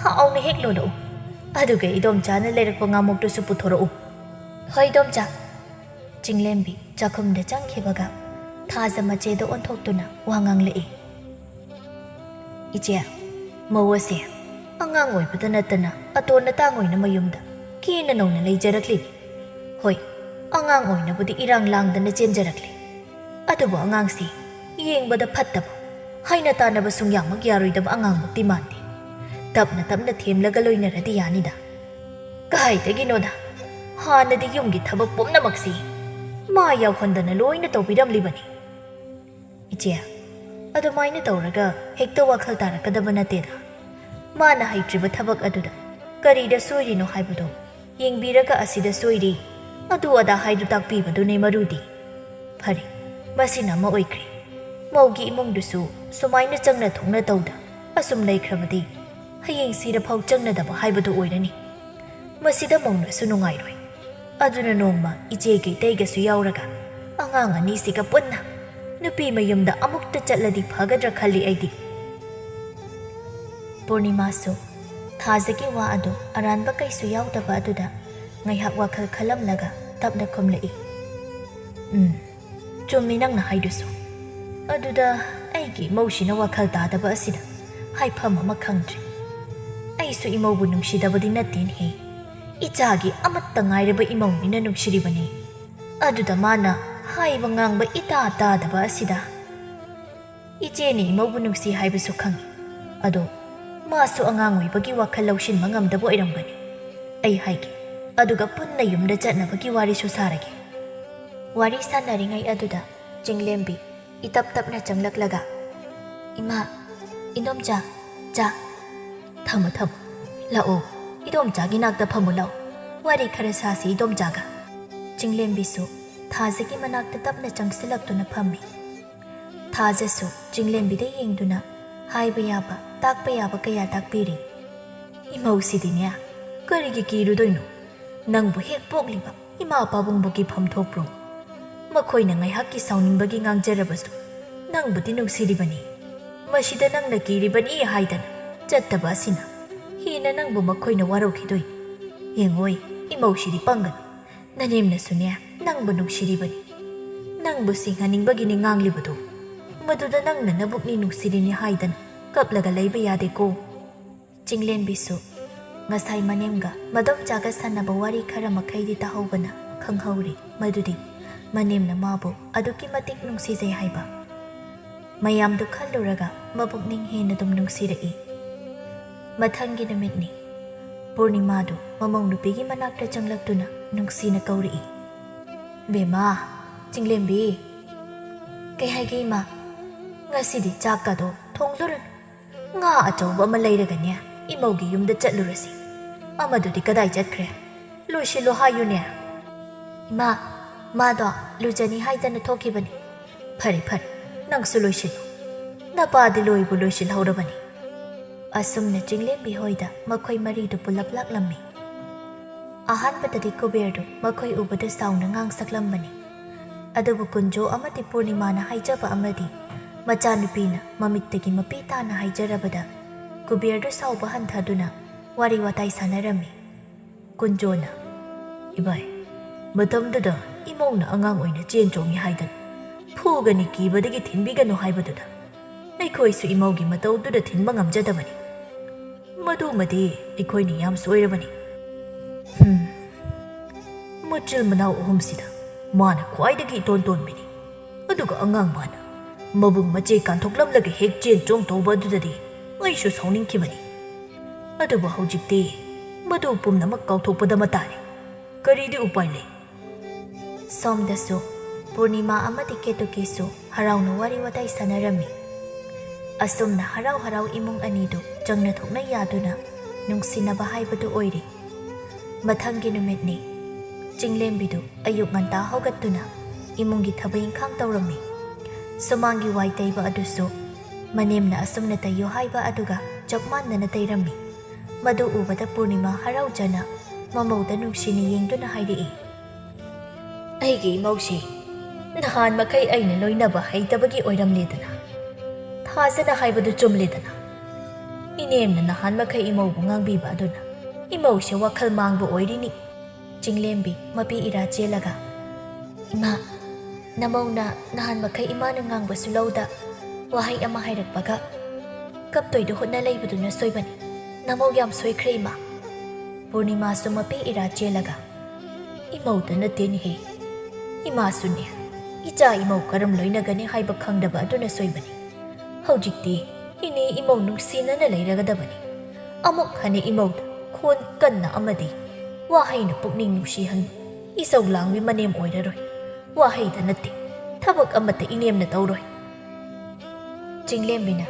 ꯍꯥꯎꯅ ꯍꯦꯛ ꯂꯣꯜꯂꯛꯎ꯫ ꯑꯗꯨꯒ ꯏꯗꯣꯝꯆꯥꯅ ꯂꯩꯔꯛꯄ ꯉꯥꯃꯣꯛꯇꯨꯁꯨ ꯄꯨꯊꯣꯔꯛꯎ꯫" "ꯍꯣꯏ, ꯏꯗꯣꯝꯆꯥ꯫" ꯆꯤꯡꯂꯦꯝꯕꯤ ꯆꯥꯛꯈꯨꯝꯗ ꯆꯪꯈꯤꯕꯒ ꯊꯥꯖ ꯃꯆꯦꯗ ꯑꯣꯟꯊꯣꯛꯇꯨꯅ ꯋꯥ ꯉꯥꯡꯂꯛꯏ, "ꯏꯆꯦ, ꯃꯧ ꯑꯁꯦ ꯑꯉꯥꯡ ꯑꯣꯏꯕꯗ ꯅꯠꯇꯅ ꯑꯇꯣꯟ ꯑꯇꯥꯡ ꯑꯣꯏꯅ ꯃꯌꯨꯝꯗ ꯀꯦꯅ ꯅꯧꯅ ꯂꯩꯖꯔꯛꯂꯤꯅꯤ꯫ ꯍꯣꯏ, ꯑꯉꯥꯡ ꯑꯣꯏꯅꯕꯨꯗꯤ ꯏꯔꯥꯡ ꯂꯥꯡꯗꯅ ꯆꯦꯟꯖꯔꯛꯂꯤ꯫ ꯑꯗꯨꯕꯨ ꯑꯉꯥꯡꯁꯤ ꯌꯦꯡꯕꯗ ꯐꯠꯇꯕ, ꯍꯥꯏꯅ ꯇꯥꯅꯕ ꯁꯨꯡꯌꯥꯃꯛ ꯌꯥꯔꯣꯏꯗꯕ ꯑꯉꯥꯡꯃꯛꯇꯤ ꯃꯥꯟꯗꯦ꯫ ꯇꯞꯅ ꯇꯞꯅ ꯊꯦꯝꯂꯒ ꯂꯣꯏꯅꯔꯗꯤ ꯌꯥꯅꯤꯗ꯫ ꯀꯥꯏꯗꯒꯤꯅꯣꯗ, ꯍꯥꯟꯅꯗꯤ ꯌꯨꯝꯒꯤ ꯊꯕꯛ ꯄꯨꯝꯅꯃꯛꯁꯤ ꯃꯥ ꯌꯥꯎꯍꯟꯗꯅ ꯂꯣꯏꯅ ꯇꯧꯕꯤꯔꯝꯂꯤꯕꯅꯤ꯫" "ꯏꯆꯦ, ꯑꯗꯨꯃꯥꯏꯅ ꯇꯧꯔꯒ ꯍꯦꯛꯇ ꯋꯥꯈꯜ ꯇꯥꯔꯛꯀꯗꯕ ꯅꯠꯇꯦꯗ꯫ ꯃꯥꯅ ꯍꯩꯇ꯭ꯔꯤꯕ ꯊꯕꯛ ꯑꯗꯨꯗ ꯀꯔꯤꯗ ꯁꯣꯏꯔꯤꯅꯣ ꯍꯥꯏꯕꯗꯣ ꯌꯦꯡꯕꯤꯔꯒ ꯑꯁꯤꯗ ꯁꯣꯏꯔꯤ, ꯑꯗꯨ ꯑꯗꯥ ꯍꯥꯏꯗꯨ ꯇꯥꯛꯄꯤꯕꯗꯨꯅꯦ ꯃꯔꯨꯗꯤ꯫ ꯐꯔꯦ, ꯃꯁꯤꯅ ꯑꯃ ꯑꯣꯏꯈ꯭ꯔꯦ꯫ ꯃꯧꯒꯤ ꯏꯃꯨꯡꯗꯨꯁꯨ ꯁꯨꯃꯥꯏꯅ ꯆꯪꯅ ꯊꯣꯛꯅ ꯇꯧꯗ ꯑꯁꯨꯝ ꯂꯩꯈ꯭ꯔꯕꯗꯤ ꯍꯌꯦꯡ ꯁꯤꯔꯐꯥꯎ ꯆꯪꯅꯗꯕ ꯍꯥꯏꯕꯗꯨ ꯑꯣꯏꯔꯅꯤ꯫ ꯃꯁꯤꯗ ꯃꯧꯅꯁꯨ ꯅꯨꯡꯉꯥꯏꯔꯣꯏ꯫ ꯑꯗꯨꯅ ꯅꯣꯡꯃ ꯏꯆꯦꯒ ꯏꯇꯩꯒꯁꯨ ꯌꯥꯎꯔꯒ ꯑꯉꯥꯡ ꯑꯅꯤꯁꯤꯒ ꯄꯨꯟꯅ ꯅꯨꯄꯤ ꯃꯌꯨꯝꯗ ꯑꯃꯨꯛꯇ ꯆꯠꯂꯗꯤ ꯐꯒꯗ꯭ꯔꯥ ꯈꯜꯂꯤ ꯑꯩꯗꯤ꯫ ꯄꯨꯔꯅꯤꯃꯥꯁꯨ ꯊꯥꯖꯒꯤ ꯋꯥ ꯑꯗꯨ ꯑꯔꯥꯟꯕ ꯀꯩꯁꯨ ꯌꯥꯎꯗꯕ ꯑꯗꯨꯗ ꯉꯥꯏꯍꯥꯛ ꯋꯥꯈꯜ ꯈꯜꯂꯝꯂꯒ ꯇꯞꯅ ꯈꯨꯝꯂꯛꯏ, "ꯎꯝ, ꯆꯨꯝꯃꯤ ꯅꯪꯅ ꯍꯥꯏꯗꯨꯁꯨ꯫ ꯑꯗꯨꯗ ꯑꯩꯒꯤ ꯏꯃꯧꯁꯤꯅ ꯋꯥꯈꯜ ꯇꯥꯗꯕ ꯑꯁꯤꯗ ꯍꯥꯏꯐꯝ ꯑꯃ ꯈꯪꯗ꯭ꯔꯦ꯫ ꯑꯩꯁꯨ ꯏꯃꯧꯕꯨ ꯅꯨꯡꯁꯤꯗꯕꯗꯤ ꯅꯠꯇꯦꯅꯦꯍꯦ꯫ ꯏꯆꯥꯒꯤ ꯑꯃꯠꯇ ꯉꯥꯏꯔꯕ ꯏꯃꯧꯅꯤꯅ ꯅꯨꯡꯁꯤꯔꯤꯕꯅꯤ꯫ ꯑꯗꯨꯗ ꯃꯥꯅ ꯍꯥꯏꯕ ꯉꯥꯡꯕ ꯏꯇꯥ ꯇꯥꯗꯕ ꯑꯁꯤꯗ꯫ ꯏꯆꯦꯅ ꯏꯃꯧꯕꯨ ꯅꯨꯡꯁꯤ ꯍꯥꯏꯕꯁꯨ ꯈꯪꯏ꯫ ꯑꯗꯣ ꯃꯥꯁꯨ ꯑꯉꯥꯡ ꯑꯣꯏꯕꯒꯤ ꯋꯥꯈꯜ ꯂꯧꯁꯤꯟꯕ ꯉꯝꯗꯕ ꯑꯣꯏꯔꯝꯒꯅꯤ꯫ ꯑꯩ ꯍꯥꯏꯒꯦ, ꯑꯗꯨꯒ ꯄꯨꯟꯅ ꯌꯨꯝꯗ ꯆꯠꯅꯕꯒꯤ ꯋꯥꯔꯤꯁꯨ ꯁꯥꯔꯒꯦ꯫" ꯋꯥꯔꯤ ꯁꯥꯟꯅꯔꯤꯉꯩ ꯑꯗꯨꯗ ꯆꯤꯡꯂꯦꯝꯕꯤ ꯏꯇꯞ ꯇꯞꯅ ꯆꯪꯂꯛꯂꯒ, "ꯏꯃꯥ, ꯏꯗꯣꯝꯆꯥ, ꯆꯥ꯫" "ꯊꯝꯃꯣ, ꯊꯝꯃꯣ꯫ ꯂꯥꯛꯑꯣ, ꯏꯗꯣꯝꯆꯥꯒꯤ ꯅꯥꯛꯇ ꯐꯝꯃꯨ ꯂꯥꯛꯑꯣ꯫ ꯋꯥꯔꯤ ꯈꯔ ꯁꯥꯁꯤ ꯏꯗꯣꯝꯆꯥꯒ꯫" ꯆꯤꯡꯂꯦꯝꯕꯤꯁꯨ ꯊꯥꯖꯒꯤ ꯃꯅꯥꯛꯇ ꯇꯞꯅ ꯆꯪꯁꯤꯜꯂꯛꯇꯨꯅ ꯐꯝꯃꯤ꯫ ꯊꯥꯖꯁꯨ ꯆꯤꯡꯂꯦꯝꯕꯤꯗ ꯌꯦꯡꯗꯨꯅ ꯍꯥꯏꯕ ꯌꯥꯕ, ꯇꯥꯛꯄ ꯌꯥꯕ ꯀꯌꯥ ꯇꯥꯛꯄꯤꯔꯤ꯫ "ꯏꯃꯧꯁꯤꯗꯤꯅꯦ, ꯀꯔꯤꯒꯤ ꯀꯤꯔꯨꯗꯣꯏꯅꯣ? ꯅꯪꯕꯨ ꯍꯦꯛ ꯄꯣꯛꯂꯤꯕ ꯏꯃꯥ ꯄꯥꯕꯨꯡꯕꯨ ꯀꯤꯐꯝ ꯊꯣꯛꯄ꯭ꯔꯣ? ꯃꯈꯣꯏꯅ ꯉꯥꯏꯍꯥꯛꯀꯤ ꯁꯥꯎꯅꯤꯡꯕꯒꯤ ꯉꯥꯡꯖꯔꯕꯁꯨ ꯅꯪꯕꯨꯗꯤ ꯅꯨꯡꯁꯤꯔꯤꯕꯅꯤ꯫ ꯃꯁꯤꯗ ꯅꯪꯅ ꯀꯤꯔꯤꯕꯅꯤ ꯍꯥꯏꯗꯅ ꯆꯠꯇꯕ ꯑꯁꯤꯅ ꯍꯦꯟꯅ ꯅꯪꯕꯨ ꯃꯈꯣꯏꯅ ꯋꯥꯔꯧꯈꯤꯗꯣꯏꯅꯤ꯫ ꯌꯦꯡꯉꯣꯏ, ꯏꯃꯧꯁꯤꯗꯤ ꯄꯪꯒꯅꯨ꯫ ꯅꯅꯦꯝꯅꯁꯨꯅꯦ ꯅꯪꯕꯨ ꯅꯨꯡꯁꯤꯔꯤꯕꯅꯤ꯫ ꯅꯪꯕꯨ ꯁꯤꯡꯍꯟꯅꯤꯡꯕꯒꯤꯅꯤ ꯉꯥꯡꯂꯤꯕꯗꯨ꯫ ꯃꯗꯨꯗ ꯅꯪꯅ ꯅꯕꯨꯛꯅꯤ ꯅꯨꯡꯁꯤꯔꯤꯅꯤ ꯍꯥꯏꯗꯅ ꯀꯞꯂꯒ ꯂꯩꯕ ꯌꯥꯗꯦꯀꯣ꯫" ꯆꯤꯡꯂꯦꯝꯕꯤꯁꯨ ꯉꯁꯥꯏ ꯃꯅꯦꯝꯒ ꯃꯗꯣꯝꯆꯥꯒ ꯁꯥꯟꯅꯕ ꯋꯥꯔꯤ ꯈꯔ ꯃꯈꯩꯗꯤ ꯇꯥꯍꯧꯕꯅ ꯈꯪꯍꯧꯔꯤ ꯃꯗꯨꯗꯤ ꯃꯅꯦꯝꯅ ꯃꯥꯕꯨ ꯑꯗꯨꯛꯀꯤ ꯃꯇꯤꯛ ꯅꯨꯡꯁꯤꯖꯩ ꯍꯥꯏꯕ꯫ ꯃꯌꯥꯝꯗꯨ ꯈꯜꯂꯨꯔꯒ ꯃꯄꯨꯛꯅꯤꯡ ꯍꯦꯟꯅ ꯑꯗꯨꯝ ꯅꯨꯡꯁꯤꯔꯛꯏ꯫ ꯃꯊꯪꯒꯤ ꯅꯨꯃꯤꯠꯅꯤ꯫ ꯄꯨꯔꯅꯤꯃꯥꯗꯨ ꯃꯃꯧ ꯅꯨꯄꯤꯒꯤ ꯃꯅꯥꯛꯇ ꯆꯪꯂꯛꯇꯨꯅ ꯅꯨꯡꯁꯤꯅ ꯀꯧꯔꯛꯏ, "ꯕꯦꯝꯃ, ꯆꯤꯡꯂꯦꯝꯕꯤ, ꯀꯩ ꯍꯥꯏꯒꯦ ꯏꯃꯥ? ꯉꯁꯤꯗꯤ ꯆꯥꯛꯀꯗꯣ ꯊꯣꯡꯂꯨꯔꯅꯨ꯫ ꯉꯥ ꯑꯆꯧꯕ ꯑꯃ ꯂꯩꯔꯒꯅꯦ, ꯏꯃꯧꯒꯤ ꯌꯨꯝꯗ ꯆꯠꯂꯨꯔꯁꯤ꯫ ꯑꯃꯗꯨꯗꯤ ꯀꯗꯥꯏ ꯆꯠꯈ꯭ꯔꯦ? ꯂꯣꯏꯁꯤꯜꯂꯣ ꯍꯥꯏꯌꯨꯅꯦ꯫" "ꯏꯃꯥ, ꯃꯥꯗꯣ ꯂꯨꯖꯅꯤ ꯍꯥꯏꯗꯅ ꯊꯣꯛꯈꯤꯕꯅꯤ꯫" "ꯐꯔꯦ, ꯐꯔꯦ, ꯅꯪꯁꯨ ꯂꯣꯏꯁꯤꯜꯂꯨ꯫ ꯅꯄꯥꯗꯤ ꯂꯣꯏꯕꯨ ꯂꯣꯏꯁꯤꯜꯍꯧꯔꯕꯅꯤ꯫ ꯑꯁꯨꯝꯅ ꯆꯤꯡꯂꯦꯝꯕꯤ ꯍꯣꯏꯗ ꯃꯈꯣꯏ ꯃꯔꯤꯗꯨ ꯄꯨꯂꯞ ꯂꯥꯛꯂꯝꯃꯤ꯫ ꯑꯍꯥꯟꯕꯗꯗꯤ ꯀꯨꯕꯦꯔꯗꯨ ꯃꯈꯣꯏ ꯎꯕꯗ ꯁꯥꯎꯅ ꯉꯥꯡꯁꯛꯂꯝꯕꯅꯤ꯫ ꯑꯗꯨꯕꯨ ꯀꯨꯟꯖꯣ ꯑꯃꯗꯤ ꯄꯨꯔꯅꯤꯃꯥꯅ ꯍꯥꯏꯖꯕ ꯑꯃꯗꯤ ꯃꯆꯥꯅꯨꯄꯤꯅ ꯃꯃꯤꯠꯇꯒꯤ ꯃꯄꯤ ꯇꯥꯅ ꯍꯥꯏꯖꯔꯕꯗ ꯀꯨꯕꯦꯔꯗꯨ ꯁꯥꯎꯕ ꯍꯟꯊꯗꯨꯅ ꯋꯥꯔꯤ ꯋꯥꯇꯥꯏ ꯁꯥꯟꯅꯔꯝꯃꯤ꯫ ꯀꯨꯟꯖꯣꯅ, "ꯏꯕꯥꯏ, ꯃꯇꯝꯗꯨꯗ ꯏꯃꯧꯅ ꯑꯉꯥꯡ ꯑꯣꯏꯅ ꯆꯦꯟ ꯆꯣꯡꯉꯤ ꯍꯥꯏꯗꯅ ꯐꯨꯒꯅꯤ, ꯀꯤꯕꯗꯒꯤ ꯊꯤꯟꯕꯤꯒꯅꯨ ꯍꯥꯏꯕꯗꯨꯗ ꯑꯩꯈꯣꯏꯁꯨ ꯏꯃꯧꯒꯤ ꯃꯇꯧꯗꯨꯗ ꯊꯤꯟꯕ ꯉꯝꯖꯗꯕꯅꯤ꯫ ꯃꯗꯨꯃꯗꯤ ꯑꯩꯈꯣꯏꯅ ꯌꯥꯝ ꯁꯣꯏꯔꯕꯅꯤ꯫ ꯍꯝ, ꯃꯆꯤꯜ ꯃꯅꯥꯎ ꯑꯍꯨꯝꯁꯤꯗ ꯃꯥꯅ ꯈ꯭ꯋꯥꯏꯗꯒꯤ ꯏꯇꯣꯟ ꯇꯣꯟꯕꯤꯅꯤ꯫ ꯑꯗꯨꯒ ꯑꯉꯥꯡ ꯃꯥꯅ ꯃꯕꯨꯡ ꯃꯆꯦ ꯀꯥꯟꯊꯣꯛꯂꯝꯂꯒ ꯍꯦꯛ ꯆꯦꯟ ꯆꯣꯡ ꯇꯧꯕ ꯑꯗꯨꯗꯗꯤ ꯑꯩꯁꯨ ꯁꯥꯎꯅꯤꯡꯈꯤꯕꯅꯤ꯫ ꯑꯗꯨꯕꯨ ꯍꯧꯖꯤꯛꯇꯤ ꯃꯗꯨ ꯄꯨꯝꯅꯃꯛ ꯀꯥꯎꯊꯣꯛꯄꯗ ꯃꯇꯥꯔꯦ꯫ ꯀꯔꯤꯗꯤ ꯎꯄꯥꯏ ꯂꯩ?" ꯁꯣꯝꯗꯁꯨ ꯄꯨꯔꯅꯤꯃꯥ ꯑꯃꯗꯤ ꯀꯦꯇꯨꯀꯤꯁꯨ ꯍꯔꯥꯎꯅ ꯋꯥꯔꯤ ꯋꯥꯇꯥꯏ ꯁꯥꯟꯅꯔꯝꯃꯤ꯫ ꯑꯁꯨꯝꯅ ꯍꯔꯥꯎ ꯍꯔꯥꯎ ꯏꯃꯨꯡ ꯑꯅꯤꯗꯨ ꯆꯪꯅ ꯊꯣꯛꯅ ꯌꯥꯗꯨꯅ ꯅꯨꯡꯁꯤꯅꯕ ꯍꯥꯏꯕꯗꯨ ꯑꯣꯏꯔꯤ꯫ ꯃꯊꯪꯒꯤ ꯅꯨꯃꯤꯠꯅꯤ꯫ ꯆꯤꯡꯂꯦꯝꯕꯤꯗꯨ ꯑꯌꯨꯛ ꯉꯟꯇꯥ ꯍꯧꯒꯠꯇꯨꯅ ꯏꯃꯨꯡꯒꯤ ꯊꯕꯛ ꯏꯪꯈꯥꯡ ꯇꯧꯔꯝꯃꯤ꯫ ꯁꯨꯃꯥꯡꯒꯤ ꯋꯥꯏ ꯇꯩꯕ ꯑꯗꯨꯁꯨ ꯃꯅꯦꯝꯅ ꯑꯁꯨꯝꯅ ꯇꯩꯌꯨ ꯍꯥꯏꯕ ꯑꯗꯨꯒ ꯆꯞ ꯃꯥꯟꯅꯅ ꯇꯩꯔꯝꯃꯤ꯫ ꯃꯗꯨ ꯎꯕꯗ ꯄꯨꯔꯅꯤꯃꯥ ꯍꯔꯥꯎꯖꯅ ꯃꯃꯧꯗ ꯅꯨꯡꯁꯤꯅ ꯌꯦꯡꯗꯨꯅ ꯍꯥꯏꯔꯛꯏ, "ꯑꯩꯒꯤ ꯏꯃꯧꯁꯤ ꯅꯍꯥꯟ ꯃꯈꯩ ꯑꯩꯅ ꯂꯣꯏꯅꯕ ꯍꯩꯇꯕꯒꯤ ꯑꯣꯏꯔꯝꯂꯦꯗꯅ꯫ ꯊꯥꯖꯅ ꯍꯥꯏꯕꯗꯨ ꯆꯨꯝꯂꯦꯗꯅ꯫ ꯏꯅꯦꯝꯅ ꯅꯍꯥꯟ ꯃꯈꯩ ꯏꯃꯧꯕꯨ ꯉꯥꯡꯕꯤꯕ ꯑꯗꯨꯅ ꯏꯃꯧꯁꯦ ꯋꯥꯈꯜ ꯃꯥꯡꯕ ꯑꯣꯏꯔꯤꯅꯤ꯫" ꯆꯤꯡꯂꯦꯝꯕꯤ ꯃꯄꯤ ꯏꯔꯥ ꯆꯦꯜꯂꯒ, "ꯏꯃꯥ, ꯅꯃꯧꯅ ꯅꯍꯥꯟ ꯃꯈꯩ ꯏꯃꯥꯅ ꯉꯥꯡꯕꯁꯨ ꯂꯧꯗ ꯋꯥꯍꯩ ꯑꯃ ꯍꯥꯏꯔꯛꯄꯒ ꯀꯞꯇꯣꯏꯗ ꯍꯣꯠꯅ ꯂꯩꯕꯗꯨꯅ ꯁꯣꯏꯕꯅꯤ꯫ ꯅꯃꯧ ꯌꯥꯝ ꯁꯣꯏꯈ꯭ꯔꯦ, ꯏꯃꯥ꯫" ꯄꯨꯔꯅꯤꯃꯥꯁꯨ ꯃꯄꯤ ꯏꯔꯥ ꯆꯦꯜꯂꯒ, "ꯏꯃꯧꯗ ꯅꯠꯇꯦꯅꯦꯍꯦ, ꯏꯃꯥꯁꯨꯅꯦ꯫ ꯏꯆꯥ ꯏꯃꯧ ꯀꯔꯝ ꯂꯣꯏꯅꯒꯅꯤ ꯍꯥꯏꯕ ꯈꯪꯗꯕ ꯑꯗꯨꯅ ꯁꯣꯏꯕꯅꯤ꯫ ꯍꯧꯖꯤꯛꯇꯤ ꯏꯅꯦ ꯏꯃꯧ ꯅꯨꯡꯁꯤꯅꯅ ꯂꯩꯔꯒꯗꯕꯅꯤ꯫ ꯑꯃꯨꯛ ꯍꯟꯅ ꯏꯃꯧꯗ ꯈꯣꯟ ꯀꯟꯅ ꯑꯃꯗꯤ ꯋꯥꯍꯩꯅ ꯄꯨꯛꯅꯤꯡ ꯅꯨꯡꯁꯤꯍꯟꯕ ꯏꯆꯧ ꯂꯥꯡꯕꯤ ꯃꯅꯦꯝ ꯑꯣꯏꯔꯔꯣꯏ꯫ ꯋꯥꯍꯩꯗ ꯅꯠꯇꯦ, ꯊꯕꯛ ꯑꯃꯠꯇ ꯏꯅꯦꯝꯅ ꯇꯧꯔꯣꯏ꯫" ꯆꯤꯡꯂꯦꯝꯕꯤꯅ,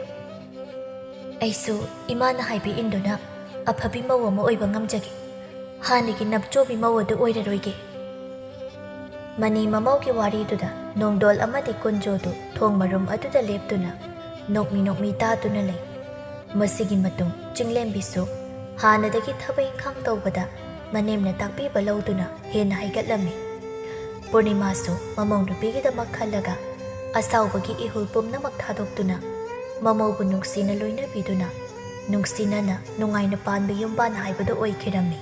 "ꯑꯩꯁꯨ ꯏꯃꯥꯅ ꯍꯥꯏꯕ ꯏꯟꯗꯨꯅ ꯑꯐꯕꯤ ꯃꯧ ꯑꯃ ꯑꯣꯏꯕ ꯉꯝꯖꯒꯦ꯫ ꯍꯥꯟꯅꯒꯤ ꯅꯞꯆꯣꯕꯤ ꯃꯧ ꯑꯗꯨ ꯑꯣꯏꯔꯔꯣꯏꯒꯦ꯫" ꯃꯅꯤ ꯃꯃꯧꯒꯤ ꯋꯥꯔꯤꯗꯨꯗ ꯅꯣꯡꯗꯣꯜ ꯑꯃꯗꯤ ꯀꯨꯟꯖꯣꯗꯨ ꯊꯣꯡ ꯃꯔꯨꯝ ꯑꯗꯨꯗ ꯂꯦꯞꯇꯨꯅ ꯅꯣꯛꯃꯤ ꯅꯣꯛꯃꯤ ꯇꯥꯗꯨꯅ ꯂꯩ꯫ ꯃꯁꯤꯒꯤ ꯃꯇꯨꯡ ꯆꯤꯡꯂꯦꯝꯕꯤꯁꯨ ꯍꯥꯟꯅꯗꯒꯤ ꯊꯕꯛ ꯏꯪꯈꯥꯡ ꯇꯧꯕꯗ ꯃꯅꯦꯝꯅ ꯇꯥꯛꯄꯤꯕ ꯂꯧꯗꯨꯅ ꯍꯦꯟꯅ ꯍꯩꯒꯠꯂꯝꯃꯤ꯫ ꯄꯨꯔꯅꯤꯃꯥꯁꯨ ꯃꯃꯧ ꯅꯨꯄꯤꯒꯤꯗꯃꯛ ꯈꯜꯂꯒ ꯑꯁꯥꯎꯕꯒꯤ ꯏꯍꯨꯜ ꯄꯨꯝꯅꯃꯛ ꯊꯥꯗꯣꯛꯇꯨꯅ ꯃꯃꯧꯕꯨ ꯅꯨꯡꯁꯤꯅ ꯂꯣꯏꯅꯕꯤꯗꯨꯅ ꯅꯨꯡꯁꯤꯅꯅ ꯅꯨꯡꯉꯥꯏꯅ ꯄꯥꯟꯕ ꯌꯨꯝꯕꯥꯟ ꯍꯥꯏꯕꯗꯨ ꯑꯣꯏꯈꯤꯔꯝꯃꯤ꯫